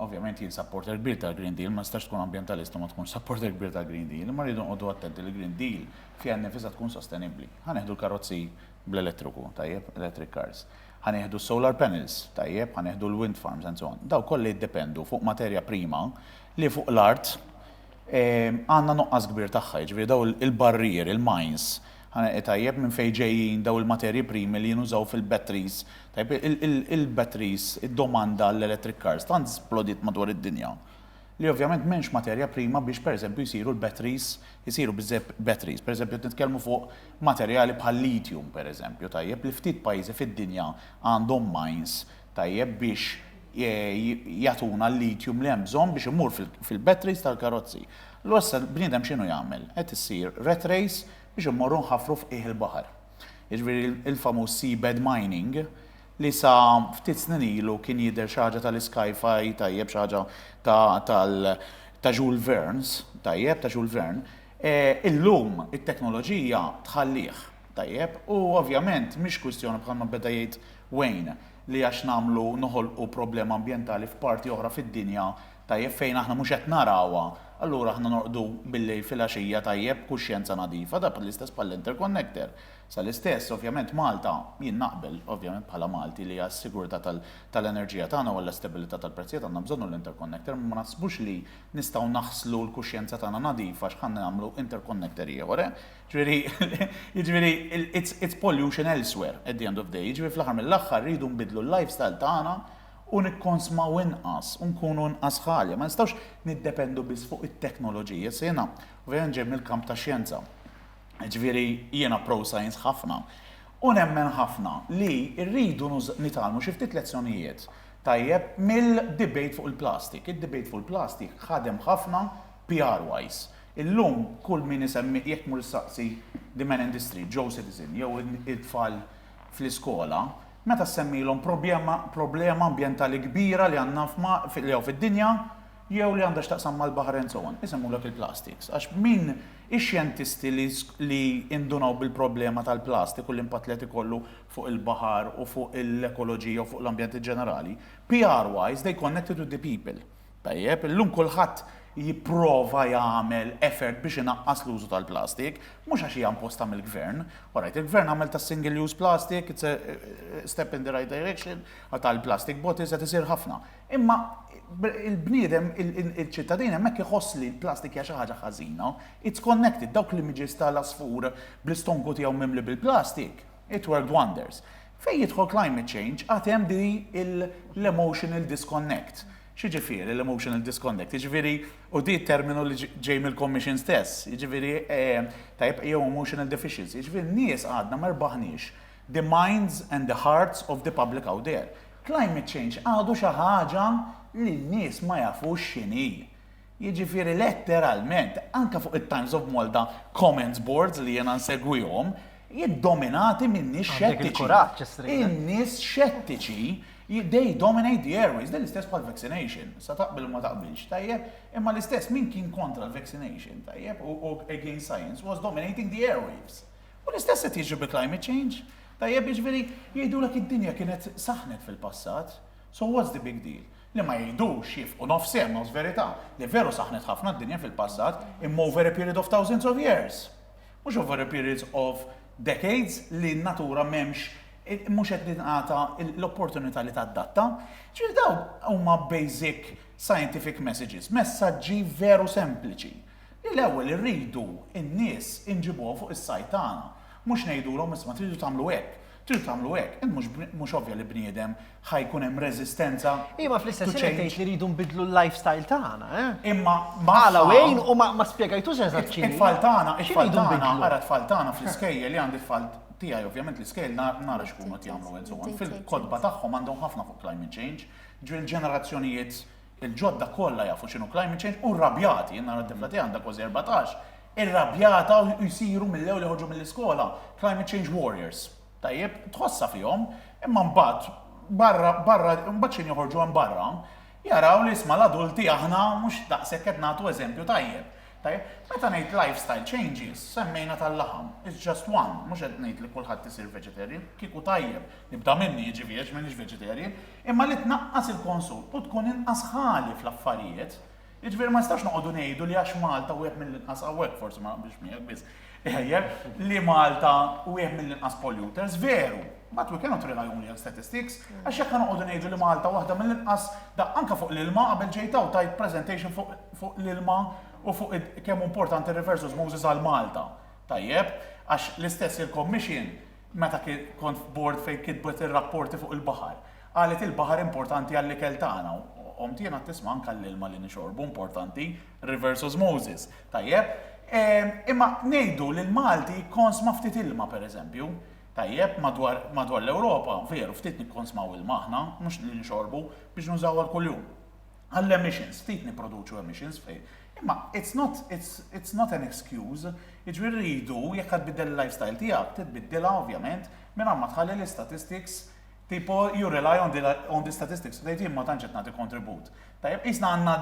ovvjament jien supporter kbir tal-Green Deal, ma nistax tkun ambjentalista u ma tkunx supporter kbir tal-Green Deal, imma rridu noqogħdu attenti li l-Green Deal fiha nnifisha tkun sostenibbli. Ħa nieħdu l-karozzi bl-elettriku, tajjeb, electric cars. Ħa nieħdu s-solar panels, tajjeb, ħa nieħdu l-wind farms and so on. Dawn kollha jiddependu fuq materja prima li fuq l-art għandna nuqqas kbir tagħha, jiġifieri dawn il-barrieri, il-mines, tajjeb, minn fejn ġejjin dawn il-materji primi li jinużaw fil-batteries, tajjeb, il-batteries, id-domanda għall-electric cars tant splodiet madwar id-dinja li ovvjament m'hemmx materja prima biex pereżempju jsiru l-batteries, jsiru biżżejjed batteries. Pereżempju qed nitkellmu fuq materjali bħal-lithium pereżempju, tajjeb, li ftit pajjiżi fid-dinja għandhom mines tajjeb biex jagħtuna l-lithium li hemm bżonn biex imur fil-batteries tal-karozzi. Allura issa l-bniedem x'inhu jagħmel? Qed issir rat race biex immorru nħaffru f'qiegħ il-baħar. Jiġifieri l-famuż seabed mining li sa ftit snin ilu kien jidher xi ħaġa tal-sci-fi tajjeb xi ħaġa ta' Jules Verne's, tajjeb ta' Jules Verne, illum it-teknoloġija tħallih, tajjeb, u ovvjament mhix kwistjoni bħalma beda jgħid Wayne, li għax nagħmlu noħolqu problema ambjentali f'parti oħra fid-dinja, tajjeb, fejn aħna mhux qed narawha, allura aħna norqdu bil-lejl filgħaxija, tajjeb, b'kuxjenza nadifa, dak l-istess bħall-interconnector. Sa l-istess, ovvjament Malta, jien naqbel, ovvjament bħala Malti li għas-sigurtà tal-enerġija tagħna u għall-istabilità tal-prezzijiet għandna bżonnu l-interconnector, imma ma naħsbux li nistgħu naħslu l-kuxjenza tagħna nadifa għax ħa nagħmlu interconnector ieħor, eh. Jiġifieri, jiġifieri it's, it's pollution elsewhere at the end of the day. Jiġifieri fl-aħħar mill-aħħar rridu nbiddlu l-lifestyle tagħna u nikkonsmaw inqas u nkunu inqas ħalja. Ma nistgħux niddependu biss fuq it-teknoloġija. Issa jiena ovvjament ġej mill-kamp tax-xjenza. Jiġifieri jiena pro-science ħafna. U nemmen ħafna li rridu nitgħallmu xi ftit lezzjonijiet tajjeb mill-debate fuq il-plastik. Id-debate fuq il-plastik ħadem ħafna PR wise. Illum kull min isemmi jekk tmur issaqsi the man in the street, Joe Citizen, jew it-tfal fl-iskola, meta ssemmilhom problema problema ambjentali kbira li għandna li hawn fid-dinja jew li għandha x'taqsam mal-baħar and so on, isemmulek il-plastics. Għax min ix-xjentisti li li indunaw bil-problema tal-plastik u l-impatt li qed ikollu fuq il-baħar u fuq l-ekoloġija u fuq l-ambjent in ġenerali, PR wise they connected with the people. Tajjeb, illum kulħadd jipprova jagħmel effort biex inaqqas l-użu tal-plastik, mhux għax hija imposta mill-gvern. Alright, il-gvern għamel ta' single use plastic, it's a step in the right direction, tal-plastic bottles qed isir ħafna. Imma il-bniedem, il-ċittadin hemmhekk iħoss li l-plastik hija xi ħaġa ħażina. It's connected, dawk l-images tal-għasfur bl-istonku tiegħu mimli bil-plastik, it worked wonders. Fejn jidħol climate change, għad hemm di l-emotional disconnect. X'jiġifieri l-emotional disconnect? Jiġifieri, u di terminu li ġej mill-Commission stess, jiġifieri tajjeb jew emotional deficiency, jiġifieri n-nies għadna ma rbaħniex the minds and the hearts of the public out there. Climate change għadu xi ħaġa li n-nies ma jafux x'inhi. Jiġifieri letteralment, anke fuq it-Times of Malta comments boards li jiena nsegwihom, jiddominati minn nies xettiċi. In-nies xettiċi they dominate the airways, din l-istess bħal vaccination, sa taqbel u ma taqbilx, tajjeb, imma l-istess min kien kontra l-vaccination, tajjeb, u against science was dominating the airwaves. U l-istess qed jiġri bi climate change, tajjeb, jiġifieri jgħidulek id-dinja kienet saħnet fil-passat, so what's the big deal? Li ma jgħidux jifqu nofs hemm nofs verità, li veru saħnet ħafna d-dinja fil-passat, imma over a period of thousands of years. Mhux over a periods of decades li n-natura m'hemmx mhux qed tingħata l-opportunità li tadatta. Ġifieri dawn huma basic scientific messages, messaġġi veru sempliċi. Li l-ewwel irridu n-nies inġibuhom fuq is-side tagħna. Mhux ngħidulhom isma' tridu tagħmlu hekk. Tridu tagħmlu hekk, int mhux mhux ovvja li bniedem ħa jkun hemm reżistenza. Iva fl-istess ħin tgħid li rridu nbiddlu l-lifestyle tagħna, eh? Imma għala wejn u ma spjegajtux eżatt x'inhi. It-tfal tagħna, it-tfal tagħna, ara t-tfal tagħna fl-iskejjel li għandi tfal tiegħi ovvjament l-iskejjel nara x'kunu qed jagħmlu and so on. Fil-kotba tagħhom għandhom ħafna fuq climate change, ġifieri l-ġenerazzjonijiet il-ġodda kollha jafu x'inhu climate change u rrabjati, jien nara t-tifla tiegħi għandha kważi 14, irrabjata u jsiru mill-ewwel joħorġu mill-iskola climate change warriors. Tajjeb, tħossha fihom, imma mbagħad barra barra mbagħad xejn joħorġu hemm barra, jaraw li isma' l-adulti aħna mhux daqshekk qed nagħtu eżempju tajjeb. Tajjeb, meta ngħid lifestyle changes, semmejna tal-laħam, it's just one, mhux qed ngħid li kulħadd isir vegetarian, kieku tajjeb, nibda minni jiġifieri għax m'iniex vegetarian, imma li tnaqqas il-konsum u tkun inqas ħali fl-affarijiet. Jiġifieri ma nistax noqogħdu ngħidu li għax Malta wieħed mill-inqas hawnhekk forsi ma naqbilx miegħek biss. Ejjeb, li Malta wieħed mill-inqas polluters, veru. But we cannot rely only on statistics, għax jekk noqogħdu ngħidu li Malta waħda mill-inqas da anka fuq l-ilma qabel ġejta u tajt presentation fuq l-ilma u fuq kemm importanti reverse osmosis għal Malta. Tajjeb, għax l-istess il-Commission meta kont f'board fejn kitbet ir-rapporti fuq il-baħar. Qalet il-baħar importanti għall-ikel tagħna. Qomt jiena tisma' anke l-ilma li nixorbu importanti, reverse osmosis. Tajjeb, imma ngħidu li l-Malti jikkonsma ftit ilma pereżempju. Tajjeb, madwar madwar l-Ewropa, veru, ftit nikkonsmaw ilma aħna, mhux li nixorbu, biex nużaw għal kuljum. Għall-emissions, ftit nipproduċu emissions fejn. Imma it's not, it's, it's not an excuse. Jiġifieri rridu, jekk ħa tbiddel il-lifestyle tiegħek, titbiddilha ovvjament mingħajr ma tħalli l-istatistics tipo you rely on the, on the statistics. Tgħid jien ma tantx qed nagħti kontribut. Tajjeb, qisna għandna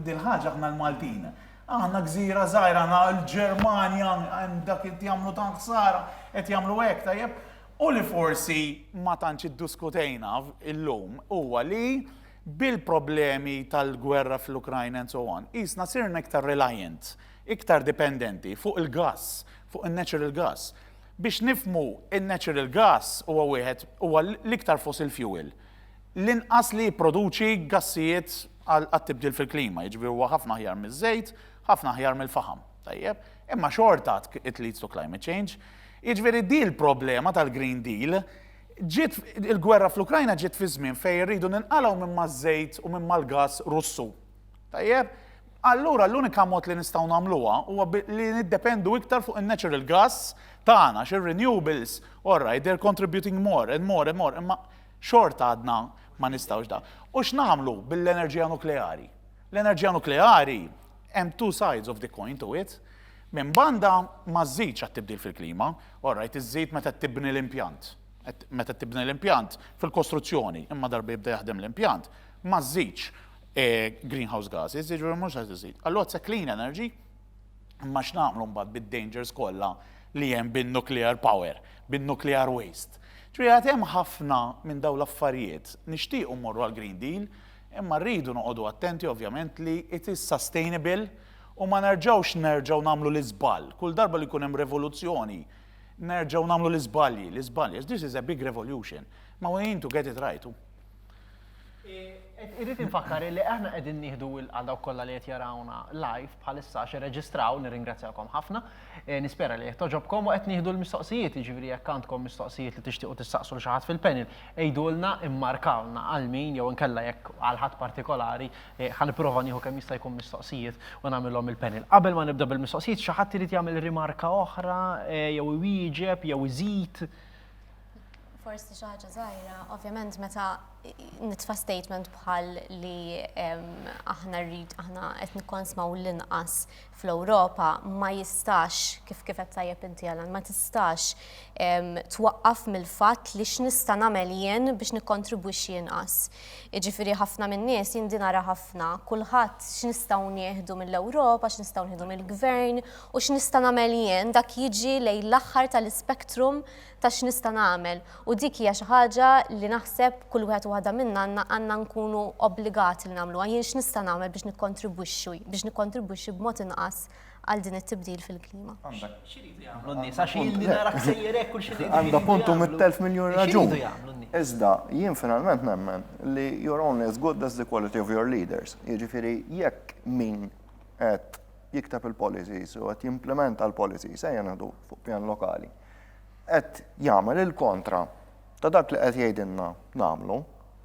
dil-ħaġa aħna l-Maltin. Aħna gżira żgħira, aħna l-Ġermanja, hemm dak qed jagħmlu tant ħsara, qed jagħmlu hekk, tajjeb. U li forsi ma tantx iddiskutejna illum huwa li bil-problemi tal-gwerra fl-Ukrajna and so on, qisna sirna iktar reliant, iktar dipendenti fuq il-gass, fuq in-natural gas. Biex nifhmu in-natural gas huwa wieħed huwa l-iktar fossil fuel l-inqas li jipproduċi gassijiet għat-tibdil fil-klima, jiġifieri huwa ħafna aħjar miż-żejt, ħafna aħjar mill-faħam. Tajjeb, imma xorta it leads to climate change. Jiġifieri di l-problema tal-Green Deal ġiet il-gwerra fl-Ukrajna ġiet fi żmien fejn irridu ninqalgħu minn maż-żejt u minn mal-gas Russu. Tajjeb, Allura l-unika mod li nistgħu nagħmluha huwa li niddependu iktar fuq in-natural gas tagħna, għax ir-renewables, all right, they're contributing more and more and more, imma xorta għadna ma nistgħux da. U x'nagħmlu bil-enerġija nukleari? L-enerġija nukleari hemm two sides of the coin to it. Minn banda ma żżidx għat-tibdil fil-klima, all right, iżżid meta tibni l-impjant. Meta tibni l-impjant fil-kostruzzjoni, imma darba jibda jaħdem l-impjant, ma żżidx greenhouse gases, jiġifieri mhux qed iżid. Allura it's a clean energy, imma x'nagħmlu mbagħad bid-dangers kollha li hemm bin-nuclear power, bin-nuclear waste. Ġifieri għad hemm ħafna minn dawn l-affarijiet nixtiequ mmorru għall-Green Deal, imma rridu noqogħdu attenti ovvjament li it is sustainable u ma nerġgħux nerġgħu nagħmlu l-iżball. Kull darba li jkun hemm revoluzzjoni, nerġgħu nagħmlu l-iżbalji, l-iżbalji. This is a big revolution, ma we need to get it right. Irrid infakkar li aħna qegħdin nieħdu għal dawk kollha li qed jarawna live bħalissa għax irreġistraw, nirringrazzjakom ħafna. Eh, nispera li qed toġobkom u qed nieħdu l-mistoqsijiet, jiġifieri jekk għandkom mistoqsijiet li tixtiequ tistaqsu lil xi ħadd fil-panel, għidulna immarkawlna għal min jew inkella jekk għal ħadd partikolari eh, ħa nipprova nieħu kemm jista' jkun mistoqsijiet u nagħmilhom il-panel. Qabel ma nibda bil-mistoqsijiet, xi ħadd irid jagħmel rimarka oħra eh, jew iwieġeb jew iżid. Forsi xi ħaġa żgħira, ovvjament meta nitfa' statement bħal li aħna rrid aħna qed nikkonsmaw l-inqas fl-Ewropa ma jistax kif kif qed tajjeb inti Alan, ma tistax twaqqaf mill-fatt li x'nista' nagħmel jien biex nikkontribwixxi inqas. Jiġifieri ħafna min-nies jien din nara ħafna, kulħadd x'nistgħu nieħdu mill-Ewropa, x'nistgħu nieħdu mill-gvern u x'nista' nagħmel jien dak jiġi lejn l-aħħar tal-ispektrum ta' x'nista' nagħmel u dik hija xi ħaġa li naħseb kull wieħed u waħda minna għandna għandna nkunu obbligati li nagħmluha. Jien x'nista' nagħmel biex nikkontribwixxi biex nikkontribwixxi b'mod inqas għal din it-tibdil fil-klima. X'iridu jagħmlu n-nies għax ilni narak sejjer hekk u x'iridu Għandha puntu mit-telf miljun raġun. Iżda jien finalment nemmen li you're only as good as the quality of your leaders. Jiġifieri jekk min qed jikteb il-policies u qed jimplementa l-policies, ejja nieħdu fuq pjan lokali, qed jagħmel il-kontra ta' dak li qed jgħidilna nagħmlu,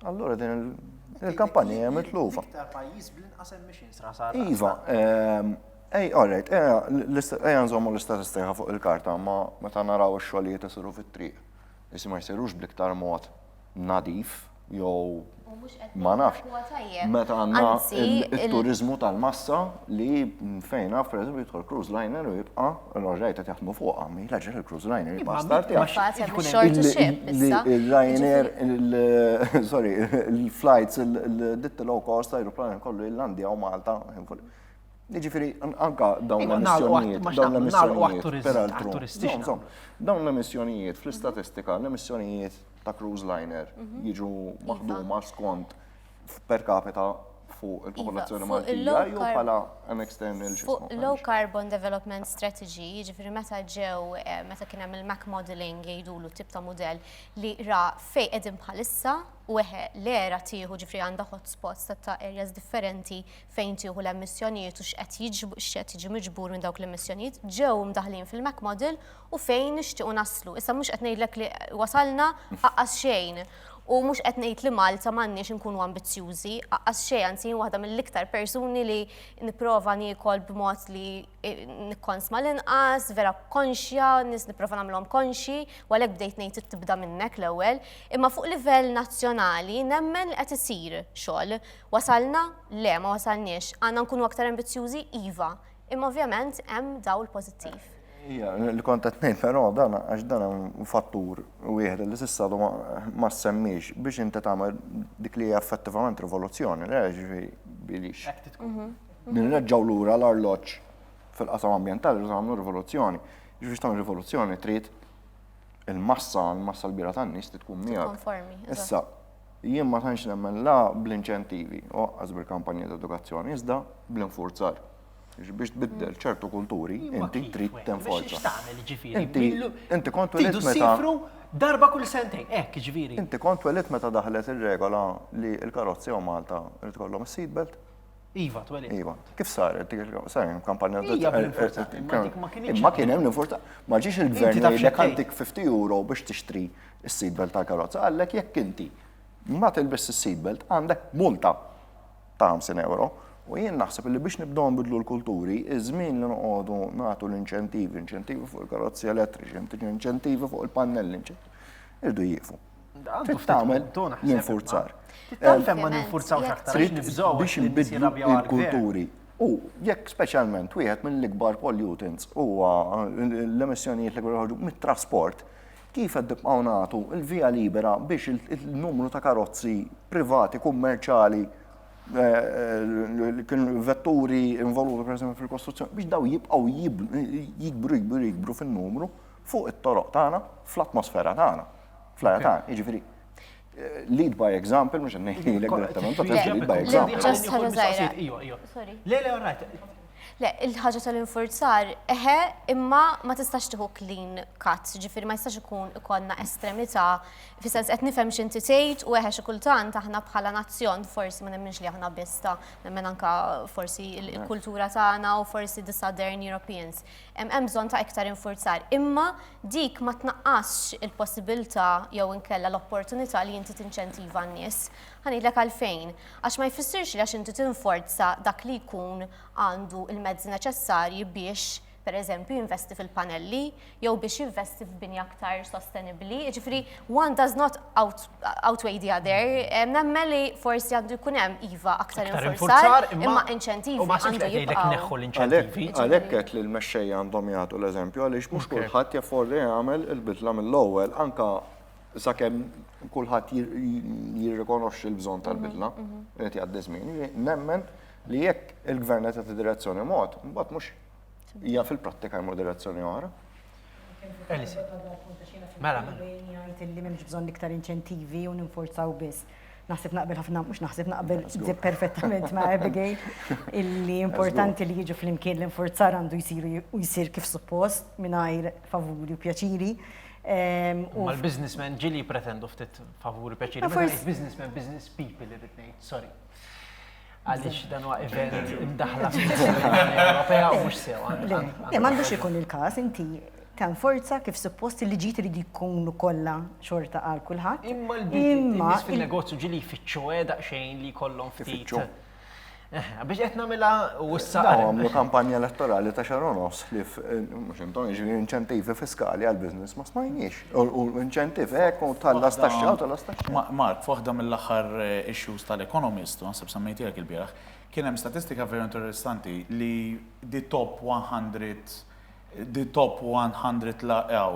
allura din il-kampanja hija mitlufa. L-iktar pajjiż bl-inqas emissions rasar. Iva, ehm, ej, all right, ejja nżommu l-istatistika fuq il-karta, ma meta naraw ix-xogħlijiet isiru fit-triq, isi ma jsirux bl-iktar mod nadif jew ma nafx. Meta għandna il-turiżmu tal-massa li fejn naf pereżempju jidħol cruise liner u jibqa' l-oġrajt qed jaħdmu fuqha, mi raġel il-cruise liner jibqa' start Il-Ryanair, sorry, il-flights, il-ditti low cost, aeroplan kollu il-Landja u Malta. Jiġifieri anka dawn l-emissjonijiet, dawn l-emissjonijiet, peraltru. Dawn l-emissjonijiet fl-istatistika, l-emissjonijiet ta' cruise liner mhm. jiġu iva. maħduma skont per capita fuq il-popolazzjoni iva, Maltija jew bħala an external Fuq Low Carbon Development Strategy, jiġifieri meta ġew eh, meta kien hemm il-Mac modeling jgħidulu tip ta' modell li ra fejn qegħdin bħalissa u eħe l-era tieħu ġifri għandha hotspots ta' areas differenti fejn tieħu l-emissjonijiet u x'qed jiġi miġbur minn dawk l-emissjonijiet ġew mdaħlin fil-Mac model u fejn nixtiequ naslu. Issa mhux qed ngħidlek li wasalna aqqas xejn. U mhux qed ngħid li Malta m'għandniex inkunu ambizzjużi, aqqas xejn, anzi jien waħda mill-iktar persuni li nipprova niekol b'mod li eh, nikkonsma l-inqas, vera konxja, nies nipprova nagħmilhom konxji, u għalhekk bdejt ngħid tibda minnek l-ewwel. Imma fuq livell nazzjonali nemmen li qed isir xogħol. Wasalna? Le, ma wasalniex. Għandna nkunu aktar ambizzjużi? Iva. Imma ovvjament hemm dawl pożittiv. Ija, li kont qed ngħid però dan għax dan hemm fattur wieħed li s'issa għadu ma semmiex biex inti tagħmel dik li hija effettivament rivoluzzjoni, le ġifieri bilix. Mhm. Nirreġgħu lura l-arloġġ fil-qasam ambjentali rridu nagħmlu rivoluzzjoni. Ġifieri biex tagħmel rivoluzzjoni trid il-massa, il-massa l-kbira tan-nies trid tkun miegħek. Issa, jien ma tantx nemmen la bl-inċentivi u anqas bil-kampanji ta' edukazzjoni, iżda bl-infurzar. Biex tbiddel ċertu kulturi, inti trid tenforza. X'tagħmel ġifieri? Inti kont twelidt meta. Darba kull sentejn, hekk ġifieri. Inti kont twelidt meta daħlet ir-regola li l-karozzi hawn Malta irid ikollhom is-seatbelt? Iva, twelidt. Iva. Kif saret dik Saret kampanja. Hija bl-infurzar, imma dik ma kinitx. Imma kien hemm l-infurzar. Ma ġiex il-gvern jgħidlek għandik 50 euro biex tixtri s-seatbelt tal-karozza, qallek jekk inti ma tilbis is-seatbelt għandek multa ta' 50 euro. U jien naħseb li biex nibdew nbidlu l-kulturi, iż-żmien li noqogħdu nagħtu l-inċentivi, inċentivi fuq il-karozzi elettriċi, inċentivi fuq il-pannelli, irdu jieqfu. Trid tagħmel l-infurzar. Għalfejn ma ninfurzawx aktar biex nbidlu l-kulturi. U jekk speċjalment wieħed mill-ikbar pollutants huwa l-emissjonijiet li joħorġu mit-trasport, kif qed nibqgħu nagħtu l-via libera biex il-numru ta' karozzi privati, kummerċali, kienu vetturi involuti pereżempju fil-kostruzzjoni, biex daw jibqgħu jikbru jikbru jikbru fin-numru fuq it-toroq tagħna, fl-atmosfera tagħna, fl-arja tagħna. Jiġifieri, lead by example, mhux qed ngħidlek direttament, but lead by example. Just ħaġa żgħira. Sorry. Le, le, all right. Le, il-ħaġa tal-infurzar, eħe, imma ma tistax tieħu clean cut, ġifieri ma jistax ikun ikollna estremità, fis-sens qed nifhem x'inti tgħid u eħe xi kultant aħna bħala nazzjon forsi ma nemminx li aħna biss ta' nemmen anka forsi il-kultura tagħna u forsi the Southern Europeans. Hemm bżonn ta' iktar infurzar. Imma dik ma tnaqqasx il-possibilità jew inkella l-opportunità li inti tinċentiva n-nies. Ħa ngħidlek għalfejn. Għax ma jfissirx li għax inti tinforza dak li jkun għandu l-mezzi neċessarji biex pereżempju jinvesti fil-panelli jew biex jinvesti f'bini aktar sostenibbli. Jiġifieri one does not out, outweigh the other. Nemmen li forsi għandu jkun hemm iva aktar infurzar, imma inċentivi għandu jibqgħu. Għalhekk għedt li l-mexxejja għandhom jagħtu l-eżempju għaliex mhux kulħadd jaffordi jagħmel il-bidla mill-ewwel anke sakemm kulħadd jirrikonoxxi l-bżonn tal-bidla, irid jgħaddi żmien. Nemmen li jekk il-gvern qed jagħti direzzjoni mod, imbagħad mhux hija fil-prattika jmur direzzjoni oħra. Elise. Mela, mela. Jgħid li m'hemmx bżonn iktar inċentivi u ninforzaw biss. Naħseb naqbel ħafna, mhux naħseb naqbel perfettament ma' Abigail, illi importanti li jiġu flimkien l-infurzar għandu jsiru u jsir kif suppost mingħajr favuri u pjaċiri. Ma l-businessmen ġili pretendu ftit favuri u pjaċiri. Businessmen, business people irrid ngħid, sorry. Għaliex dan huwa event imdaħla fl-Unjoni Ewropea u mhux sew. Le, m'għandux ikun il-każ, inti tanforza kif suppost il-liġijiet iridu jkunu kollha xorta għal kulħadd. Imma l-nies fin-negozju ġieli jfittxu eh, daqsxejn li jkollhom ftit. Eh, biex qed nagħmilha u issa. Dawn għamlu kampanja elettorali ta' xahar u nofs li mhux intom jiġifieri inċentivi fiskali għal business ma smajniex. U inċentiv hekk u tħallas taxxa u tħallas taxxa. Mark, f'waħda mill-aħħar eh, issues tal-Economist, u naħseb semmejtilek ilbieraħ, kien hemm statistika veru interessanti li the top 100 the top 100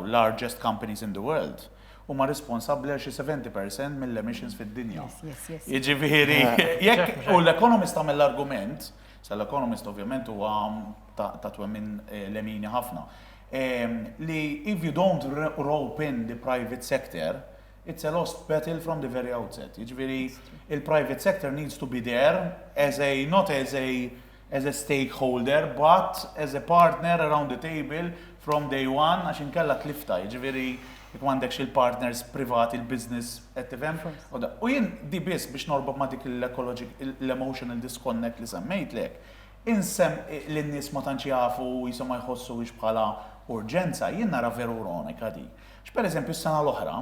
largest companies in the world huma responsabbli għal xi 70% mill-emissions fid-dinja. Jiġifieri, jekk u l-Economist għamel l-argument, sa l-Economist ovvjament huwa ta' twemmin lemini ħafna, li if you don't rope in the private sector, it's a lost battle from the very outset. Jiġifieri, il-private sector needs to be there as a, not as a as a stakeholder but as a partner around the table from day one għax inkella tliftha, jiġifieri jekk m'għandekx il-partners privati, il-business, qed tifhem? U jien di biss biex norbot ma' dik l-ecologic, l-emotional disconnect li semmejtlek, insem li n-nies ma tantx jafu u qishom ma jħossuhiex bħala urġenza, jien nara veru ironika di. Għax pereżempju s-sena l-oħra,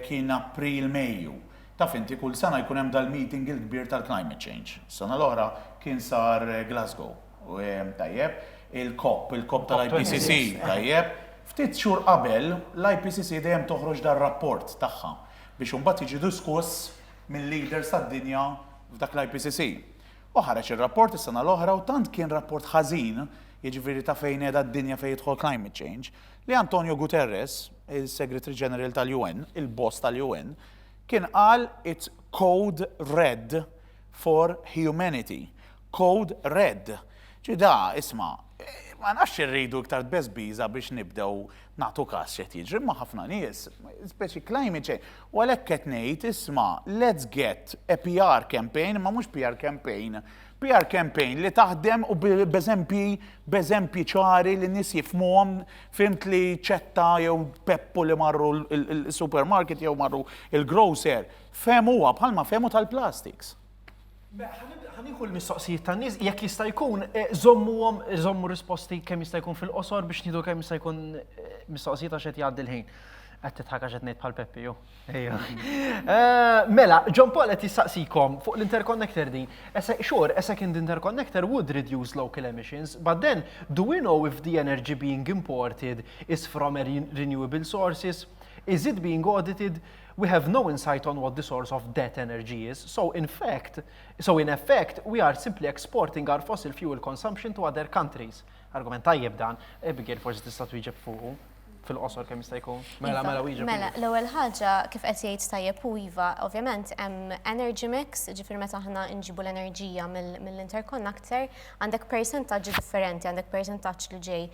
kien April, Mejju, Taf inti kull sena jkun hemm dal-meeting il-kbir tal-climate change. Is-sena l-oħra kien sar Glasgow. Tajjeb, il-COP, il-COP tal-IPCC, tajjeb. Ftit xhur qabel, l-IPCC dejjem toħroġ dar-rapport tagħha biex imbagħad jiġi diskuss mill-leaders tad-dinja f'dak l-IPCC. U ħareġ ir-rapport is-sena l-oħra u tant kien rapport ħażin, jiġifieri ta' fejn qiegħda d-dinja fejn jidħol climate change, li Antonio Guterres, il-Secretary General tal-UN, il-boss tal-UN, kien qal it's code red for humanity. Code red. Ġi da, isma', ma nafx irridu iktar tbeżbiża biex nibdew nagħtu każ x'qed jiġri, imma ħafna nies, speċi climate change. U għalhekk qed ngħid, isma', let's get a PR campaign, imma mhux PR campaign PR campaign li taħdem u b'eżempji b'eżempji ċari li n-nies jifhmuhom, fhimt li Ċetta jew Peppu li marru l-supermarket jew marru l-grocer, fehmuha bħalma fehmu tal-plastics. Ħa nieħu l-mistoqsijiet tan-nies, jekk jista' jkun, żommuhom, żommu risposti kemm jista' jkun fil-qosor biex nieħdu kemm jista' jkun mistoqsijiet għax qed jgħaddi l-ħin. Qed tidħak għax qed ngħid bħal Peppi ju. Ejja. Eh, mela, John Paul qed jistaqsikom fuq l-interconnector din. Sure, a second interconnector would reduce local emissions, but then do we know if the energy being imported is from a renewable sources? Is it being audited? We have no insight on what the source of that energy is. So in fact, so in effect, we are simply exporting our fossil fuel consumption to other countries. Argument tajjeb dan, Abigail forsi tista' twieġeb fuqu fil-qosor kemm jista' jkun. Mela, iva, mela wieġeb. Mela, l-ewwel ħaġa kif qed jgħid tajjeb hu iva, ovvjament hemm energy mix, ġifier meta aħna nġibu l-enerġija mill-interconnector, għandek persentaġġi differenti, għandek persentaġġ li ġej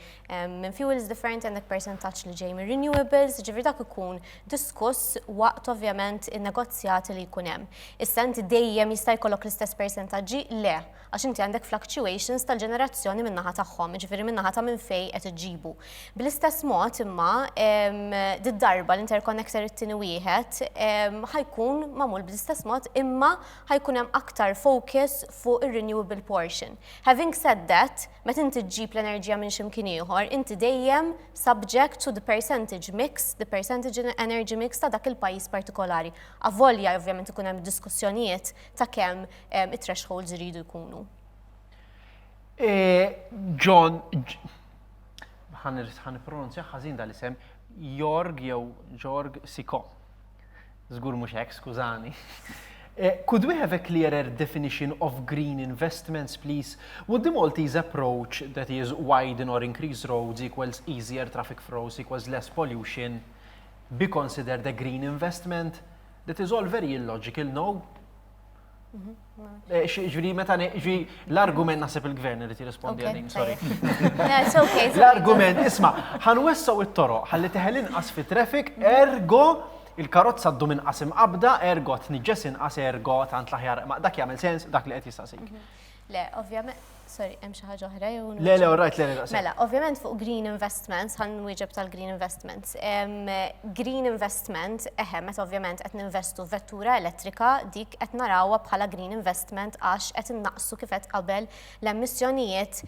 minn fuels differenti, għandek persentaġġ li ġej minn renewables, ġifier dak ikun diskuss waqt ovvjament in-negozjati li jkun hemm. Issa inti dejjem jista' jkollok l-istess persentaġġi? Le, għax inti għandek fluctuations tal-ġenerazzjoni min-naħa tagħhom, jiġifieri min-naħa ta' minn fejn qed iġġibu. Bl-istess mod imma did-darba l-interconnector it-tieni wieħed ħa jkun magħmul bl-istess mod imma ħa jkun hemm aktar focus fuq ir-renewable portion. Having said that, meta inti ġġib l-enerġija minn xi mkien ieħor, inti dejjem subject to the percentage mix, the percentage energy mix ta' dak il-pajjiż partikolari. Avolja ovvjament ikun hemm diskussjonijiet ta' kemm it-thresholds iridu jkunu. E, John, ħa nippronunzja ħażin dal-isem, Jorg jew Jorg Siko. Żgur mhux hekk, skużani. Eh, could we have a clearer definition of green investments, please? Would the Maltese approach, that is, widen or increase roads equals easier traffic flows equals less pollution, be considered a green investment? That is all very illogical, no? Eh, ġifieri, meta ġifieri, l-argument naħseb il-gvern li tirrispondi għalin, sorry. L-argument, isma, ħa nwessgħu it-toroq, ħalli teħel inqas fi traffic, ergo il-karozza ddum inqas imqabda, ergo tniġġes inqas, ergo tant l-aħjar. Ma dak jagħmel sens dak li qed jistaqsik. Mhm. Le, ovvjament, sorry, hemm xi ħaġa oħra jew Le, le, all right, le, le, Mela, ovvjament fuq green investments, ħa nwieġeb tal-green investments. Green investment, eħe, meta ovvjament qed ninvestu vettura elettrika, dik qed narawha bħala green investment għax qed innaqsu kif qed qabel l-emissjonijiet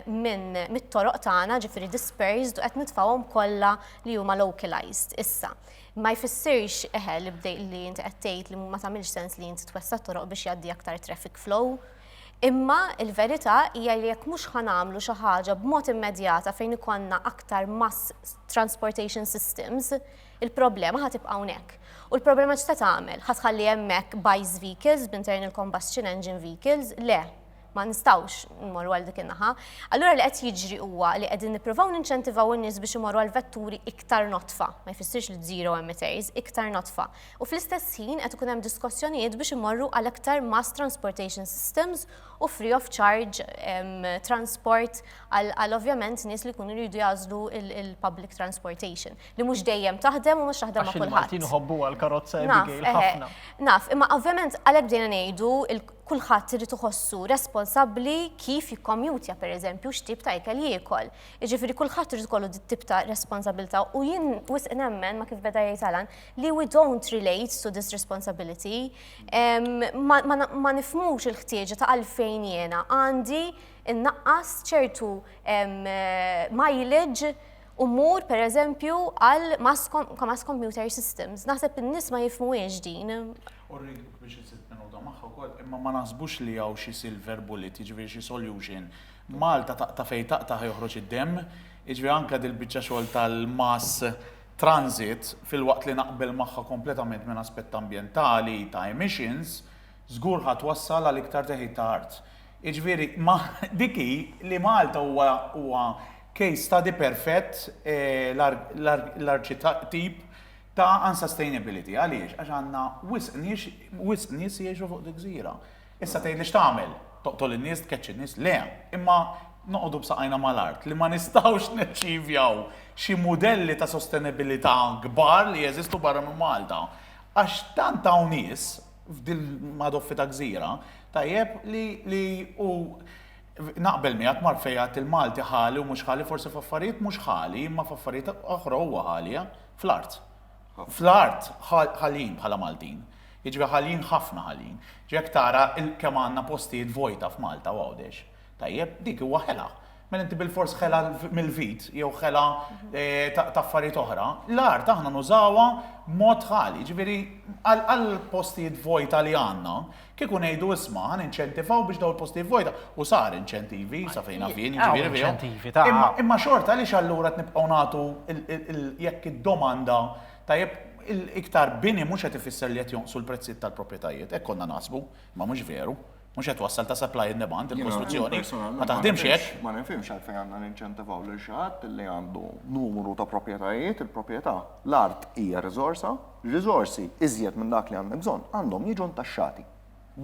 minn mit-toroq tagħna, ġifieri dispersed u qed nitfgħuhom kollha li huma localized. Issa, ma jfissirx eħe li bdej li inti qed tgħid li ma tagħmilx sens li inti twessa' toroq biex jgħaddi aktar traffic flow. Imma il-verità hija li jekk mhux ħa nagħmlu xi ħaġa b'mod immedjata fejn ikollna aktar mass transportation systems, il-problema ħa tibqa' hawnhekk. U l-problema x'ta tagħmel? Ħa tħalli hemmhekk ICE vehicles, b'internal combustion engine vehicles? Le, ma nistgħux nmorru għal dik in-naħa. Allura li qed jiġri huwa li qegħdin nippruvaw ninċentivaw in-nies biex imorru għal vetturi iktar notfa, ma jfissirx li zero emitters, iktar notfa. U fl-istess ħin qed ikun hemm diskussjonijiet biex imorru għal aktar mass transportation systems u free of charge um, transport għal ovvjament nies li jkunu jridu jagħżlu il-public transportation li mhux dejjem taħdem u mhux taħdem ma' kulħadd. Maltin ħobbu għal karozza Abigail ħafna. Naf, imma ovvjament għalhekk bdejna ngħidu kulħadd irid iħossu responsabbli kif jikkommutja pereżempju x'tip ta' ikel jiekol. Jiġifieri kulħadd irid ikollu dit tip ta' responsabilità u jien wisq nemmen ma kif beda jgħid Alan li we don't relate to this responsibility. Ma, ma, ma nifhmux il-ħtieġa ta' għalfejn jiena għandi innaqqas ċertu mileage u mmur per eżempju għal mass, mass commuter systems. Naħseb in-nies ma jifhmuhiex din. U rrid biex iżid minuta magħha wkoll, imma ma naħsbux li hawn xi silver bullet, jiġifieri xi solution. Malta taqta' fejn taqta' ħa joħroġ id-demm, jiġifieri anke dil-biċċa xogħol tal-mass transit filwaqt li naqbel magħha kompletament minn aspett ambjentali ta' emissions, żgur ħa twassal għal iktar teħid ta' art. Jiġifieri ma dik hi li Malta huwa huwa case study perfett l-arċitip ta' unsustainability. Għaliex? Għax għandna wisq nies wisq nies jgħixu fuq dik gżira. Issa tgħidli x'tagħmel? Toqtol in-nies, tkeċċi n-nies? Le, imma noqogħdu b'saqajna mal-art li ma nistgħux neċċivjaw xi mudelli ta' sostenibilità kbar li jeżistu barra minn Malta. Għax tant hawn nies f'dil madoffi ta' gżira, tajjeb li li u naqbel miegħek mar fejn għedt il-Malti ħali u mhux ħali forsi f'affarijiet mhux ħali imma f'affarijiet oħra huwa ħali, eh? Fl-art. Fl-art ħaljin bħala Maltin. Jiġifieri ħaljin ħafna ħaljin. Ġifieri jekk tara kemm għandna postijiet vojta f'Malta u Għawdex. Tajjeb, dik huwa ħela. Mela inti bilfors ħela mill-vit jew ħela eh, ta' affarijiet oħra. L-art aħna nużawha mod ħali, ġifieri għal postijiet vojta li għandna, kieku ngħidu isma' ħan inċentivaw biex daw il-postijiet vojta u sar inċentivi sa fejn fien, ġifieri inċentivi ta' Imma xorta għaliex allura nibqgħu nagħtu jekk id-domanda tajjeb iktar bini mhux qed ifisser li qed jonqsu l-prezzijiet tal-proprjetajiet, hekk konna naħsbu, ma mhux veru. Mhux qed twassal ta' supply and demand il-kostruzzjoni. Ma taħdimx hekk. Ma nifhimx għalfejn għandna ninċentivaw lil xi ħadd li għandu numru ta' proprjetajiet, il-proprjetà, l-art hija riżorsa, riżorsi iżjed minn dak li għandek bżonn għandhom jiġu ntaxxati.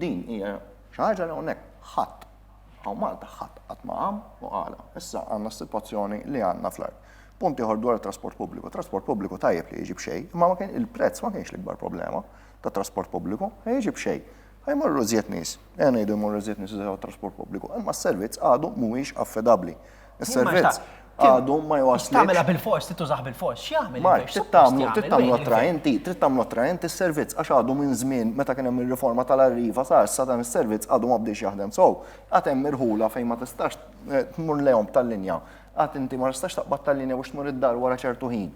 Din hija xi ħaġa li hawnhekk ħadd hawn Malta ħadd qatt ma qam u qalha. Issa għandna s-sitwazzjoni li għandna fl-art. Punt ieħor dwar it-trasport pubbliku. Trasport pubbliku tajjeb li jiġi b'xejn, imma ma kien il-prezz ma kienx l-ikbar problema tat-trasport pubbliku, jiġi b'xejn. Ħa jmorru iżjed nies, ejja ngħidu jmorru iżjed nies jużaw it-trasport pubbliku, imma s-servizz għadu mhuwiex affidabbli. Is-servizz għadu ma jwasslekx. Tagħmilha bilfors, trid tużah bilfors, x'jagħmel? Mark, trid tagħmlu, trid tagħmlu attraenti, trid tagħmlu attraenti s-servizz għax għadu minn żmien meta kien hemm ir-riforma tal-Arriva sa issa dan is-servizz għadu ma bdiex jaħdem sew. Għad hemm irħula fejn ma tistax tmur lejhom b'tal-linja. Għad inti ma tistax taqbad tal-linja biex tmur id-dar wara ċertu ħin.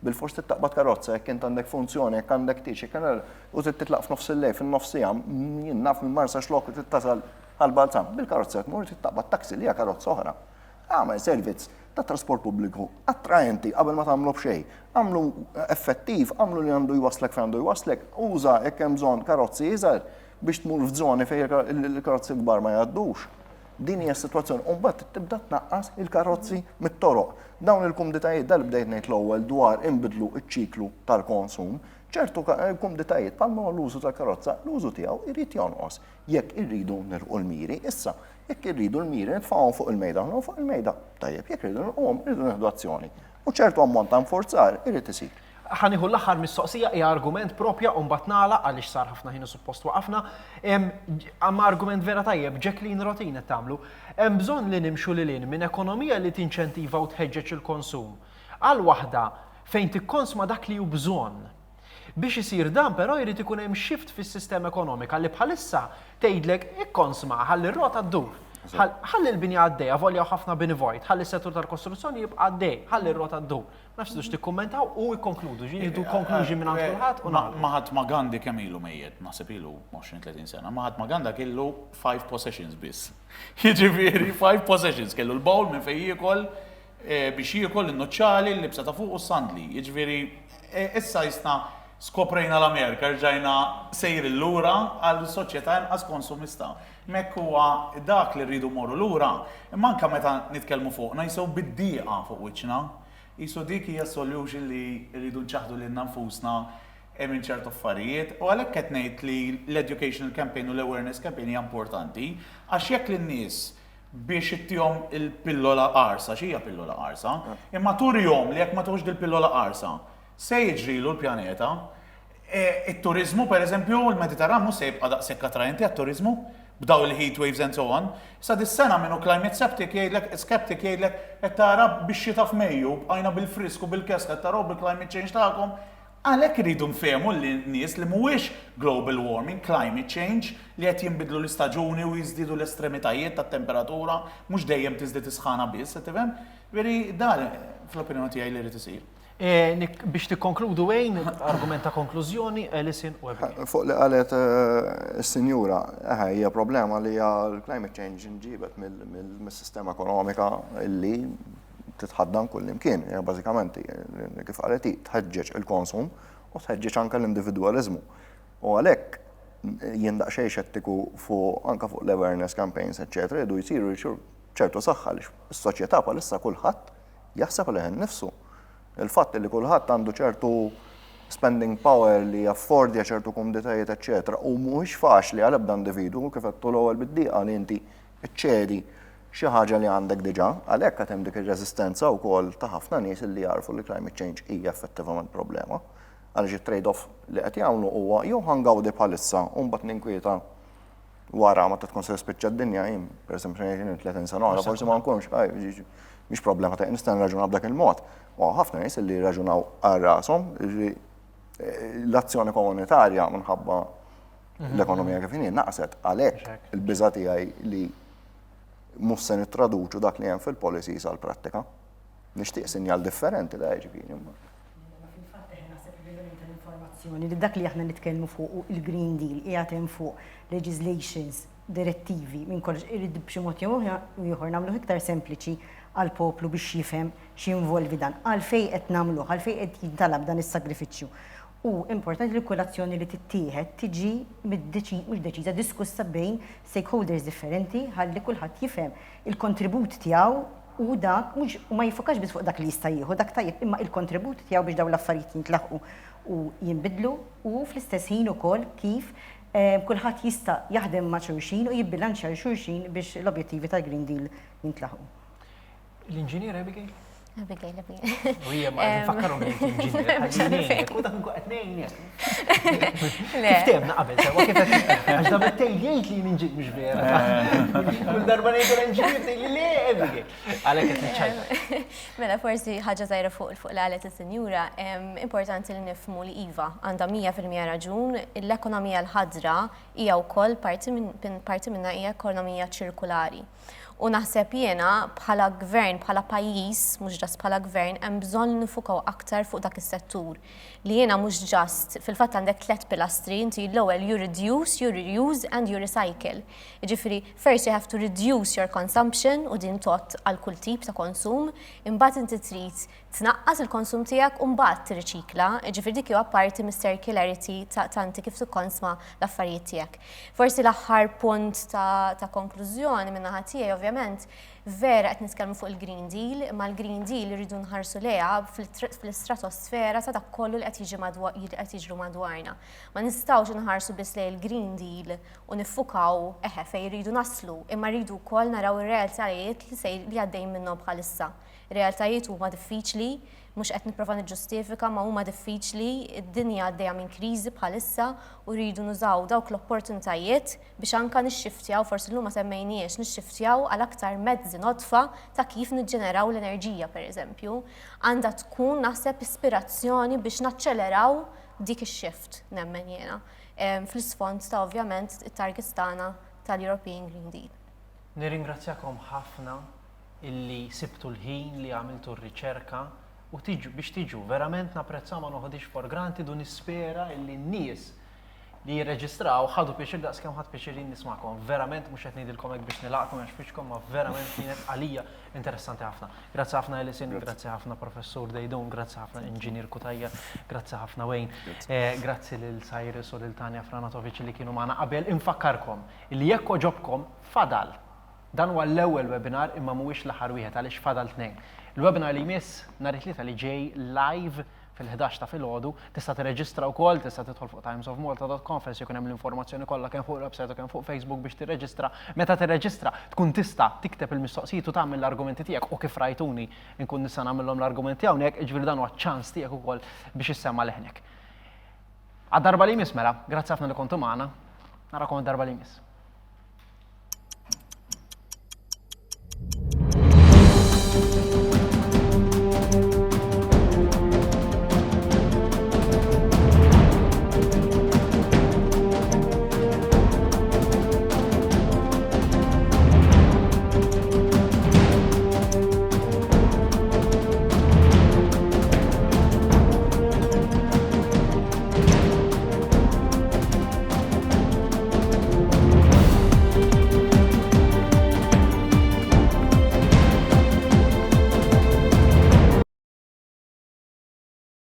Bilfors trid taqbad karozza jekk int għandek funzjoni, jekk għandek tieġ, jekk u trid titlaq f'nofs il-lejl, fin-nofs siegħa, jien naf minn Marsaxlokk u trid tasal Ħal Balzan. Bil-karozza tmur trid taqbad taxi li hija karozza oħra. Agħmel servizz ta' trasport pubbliku attraenti qabel ma tagħmlu b'xejn. Agħmlu effettiv, agħmlu li għandu jwasslek fejn għandu jwasslek, uża jekk hemm bżonn karozzi iżgħar biex tmur f'żoni fejn il-karozzi kbar ma jgħaddux. Din hija s-sitwazzjoni. U mbagħad trid tibda tnaqqas il-karozzi mit-toroq. Dawn il-kumditajiet, dan li bdejt ngħid l-ewwel dwar inbidlu ċ-ċiklu tal-konsum, ċertu kumditajiet bħalma huwa l-użu tal-karozza, l-użu tiegħu jrid jonqos jekk irridu nilħqu l-miri. Issa, jekk irridu l-miri nitfgħuhom fuq il-mejda, aħna fuq il-mejda, tajjeb, jekk irridu nilħquhom irridu nieħdu azzjoni. U ċertu ammont ta' infurzar irid isir. Ħa nieħu l-aħħar mistoqsija, hija argument propja u mbagħad nagħlaq għaliex sar ħafna ħin u suppost waqafna. Imma argument vera tajjeb, Jacqueline Rotin qed tagħmlu. Hemm bżonn li nimxu lil hinn minn ekonomija li tinċentiva u tħeġġeġ il-konsum għal waħda fejn tikkonsma dak li hu bżonn. Biex isir dan però jrid ikun hemm shift fis-sistema ekonomika li bħalissa tgħidlek ikkonsma ħalli r-rota ddur. Ħalli l-binja għaddejja, avolja hawn ħafna bini vojt, ħalli s-settur tal-kostruzzjoni jibqa' għaddej, ħalli r-rota ddur. Ma nafx tridux tikkummentaw u ikkonkludu, ġieli nieħdu conclusion minn għand kulħadd u nagħlqu. Mahatma Gandhi kemm ilu mejjet? Naħseb ilu 20-30 sena. Mahatma Gandhi kellu five possessions biss. Jiġifieri five possessions, kellu l-bowl minn fejn jiekol, biex jiekol, in-nuċċali, il-libsa ta' fuq u s-sandli. Jiġifieri issa jisna skoprejna l-Amerika, rġajna sejrin lura għal soċjetà inqas konsumista. M'hekk huwa dak li rridu mmorru lura. Imma anke meta nitkellmu fuqna jisew bid-dieqa fuq wiċċna. Qisu dik hija s-solution li rridu nċaħħdu lilna nfusna minn ċertu affarijiet. U għalhekk qed ngħid li l-educational campaign u l-awareness campaign hija importanti għax jekk lin-nies biex ittihom il-pillola qarsa, għax hija pillola qarsa, imma turihom li jekk ma tieħux dil-pillola qarsa se jiġrilu l-pjaneta. It-turiżmu, per eżempju, il-Mediterran mhux se jibqa' daqshekk attraenti għat-turiżmu b'daw il-heat waves and so on. Issa dis-sena min hu climate septic jgħidlek, skeptic jgħidlek qed tara bix-xita f'Mejju, bqajna bil-frisk u bil-kesħa qed taraw bil-climate change tagħkom. Għalhekk irridu nfehmu lin-nies li mhuwiex global warming, climate change, li qed jinbidlu l-istaġuni u jiżdiedu l-estremitajiet tat-temperatura, mhux dejjem tiżdied is-sħana biss, qed tifhem? Jiġifieri dan fl-opinjoni tiegħi li jrid isir. Biex tikkonkludu Wayne, argument ta' konklużjoni, Alison u Abigail. Fuq li qalet is-sinjura, eħe hija problema li hija l-climate change nġibet mis-sistema ekonomika li titħaddan kullimkien. Hija bażikament kif qalet hi, tħeġġeġ il-konsum u tħeġġeġ anke l-individwaliżmu. U għalhekk jien daqsxejn xettiku fuq anke fuq l-awareness campaigns, eċċetera, jridu jsiru ċertu saħħa għaliex is-soċjetà bħalissa kulħadd jaħseb għalih innifsu. Il-fatt li kulħadd għandu ċertu spending power li jaffordja ċertu kumditajiet, eċċetera, u mhuwiex faċli għal ebda individwu kif għedtu l-ewwel bid-dieqa li inti ċċedi xi ħaġa li għandek diġà, għalhekk qed hemm dik ir-reżistenza wkoll ta' ħafna nies li jagħrfu li climate change hija effettivament problema. Għaliex it-trade-off li qed jagħmlu huwa jew ħa ngawdi bħalissa u mbagħad ninkwieta wara meta tkun se tispiċċa d-dinja, jien pereżempju ngħid jien 30 sena oħra forsi ma nkunx, mhix problema ta' nista' nirraġuna b'dak il-mod. U ħafna nies li jirraġunaw għal rashom, l-azzjoni komunitarja minħabba mhm. l-ekonomija kif inhi naqset għalhekk il-biża' tiegħi li mhux se nittraduċu dak li hemm fil-policies għall-prattika. Nixtieq sinjal differenti da jiġifieri imma. Fil-fatt eħe naħseb li tal-informazzjoni li dak li aħna nitkellmu fuq il-Green Deal qiegħed hemm fuq legislations, direttivi, minn kollox irid b'xi mod jew ieħor nagħmluh iktar sempliċi għall-poplu biex jifhem x'jinvolvi dan, għalfejn qed nagħmluh, għalfejn qed jintalab dan is-sagrifiċċju. U importanti li kull azzjoni li tittieħed tiġi mhux deċiża, diskussa bejn stakeholders differenti ħalli kulħadd jifhem il-kontribut tiegħu u dak mhux u ma jiffokax biss fuq dak li jista' jieħu dak tajjeb imma il-kontribut tiegħu biex dawn l-affarijiet jintlaħqu u jinbidlu u fl-istess ħin ukoll kif kulħadd jista' jaħdem ma' xulxin u jibbilanċja lil xulxin biex l-objettivi tal-Green Deal jintlaħqu. L-inġinier Abigail? Abigail, Abigail. U jien ma nfakkarhom li inġinier. U dak nkun qed ngħinek. Kif temna qabel sewa kif għax da tgħid jgħid li jien inġinier mhux vera. Kull darba ngħidu l-inġinier tgħid li le Abigail. Għalhekk qed niċċajta. Mela forsi ħaġa żgħira fuq fuq l-għalet is-sinjura, importanti li nifhmu li iva għandha 100% raġun, l-ekonomija l-ħadra hija wkoll parti minnha hija ekonomija ċirkulari. U naħseb jiena bħala gvern, bħala pajjiż, mhux just bħala gvern, hemm bżonn nifukaw aktar fuq dak is-settur. Li jiena mhux just, fil-fatt għandek tlet pilastri, inti l-ewwel you reduce, you reuse and you recycle. Jiġifieri, first you have to reduce your consumption u din tgħodd għal kull tip ta' konsum, imbagħad inti trid tnaqqas il-konsum tiegħek u mbagħad tirriċikla, jiġifieri dik huwa parti mis-circularity ta' inti kif tikkonsma l-affarijiet tiegħek. Forsi l-aħħar punt ta', ta konklużjoni minn naħa tiegħi ovvjament vera qed nitkellmu fuq il-Green Deal, imma l-Green Deal irridu nħarsu lejha fl-istratosfera ta' dak kollu li qed jiġi li qed jiġru madwarna. Ma nistgħux inħarsu biss lejn il-Green Deal u niffukaw eħe fejn irridu naslu, imma rridu wkoll naraw ir-realtajiet li sej li għaddejjin minnhom bħalissa. Ir-realtajiet huma diffiċli, mhux qed nipprova niġġustifika ma huma diffiċli, id-dinja għaddejja minn kriżi bħalissa u rridu nużaw dawk l-opportunitajiet biex anka nixxiftjaw, forsi llum ma semmejniex, nixxiftjaw għal aktar mezzi nodfa ta' kif niġġeneraw l-enerġija pereżempju. Għandha tkun naħseb ispirazzjoni biex naċċeleraw dik ix-shift nemmen jiena fl-isfond ta' ovvjament it-targets tagħna tal-European Green Deal. Nirringrazzjakom ħafna illi sibtu l-ħin li għamiltu r-riċerka u tiġu biex tiġu. Verament napprezza ma noħodix for granted u nispera illi n-nies li jirreġistraw ħadu pjaċir daqs kemm ħadd pjaċir jien nismakom. Verament mhux qed ngħidilkom hekk biex nilaqkom għax fiċkom, ma verament kienet għalija interessanti ħafna. Grazzi ħafna Alison, grazzi ħafna Professur Dejdun, grazzi ħafna Inġinier Kutajja, grazzi ħafna Wayne, eh, grazzi lil Cyrus u lil Tanja Franatovic li kienu magħna qabel. Infakkarkom li jekk oġobkom fadal Dan huwa l-ewwel webinar imma mhuwiex l-aħħar wieħed għaliex fadal tnejn. Il-webinar li jmiss nhar it-Tlieta li ġej live fil-11 ta' filgħodu. Tista' tirreġistra wkoll, tista' tidħol fuq timesofmalta.com fejn se jkun hemm l-informazzjoni kollha kemm fuq il-website u kemm fuq Facebook biex tirreġistra. Meta tirreġistra tkun tista' tikteb il-mistoqsijiet u tagħmel l-argumenti tiegħek u kif rajtuni nkun nista' nagħmilhom l-argumenti hawnhekk, jiġifieri dan huwa ċ-ċans tiegħek ukoll biex issemma' leħnek. Għad-darba li jmiss mela, grazzi ħafna li kontu magħna, narakom id-darba li jmiss.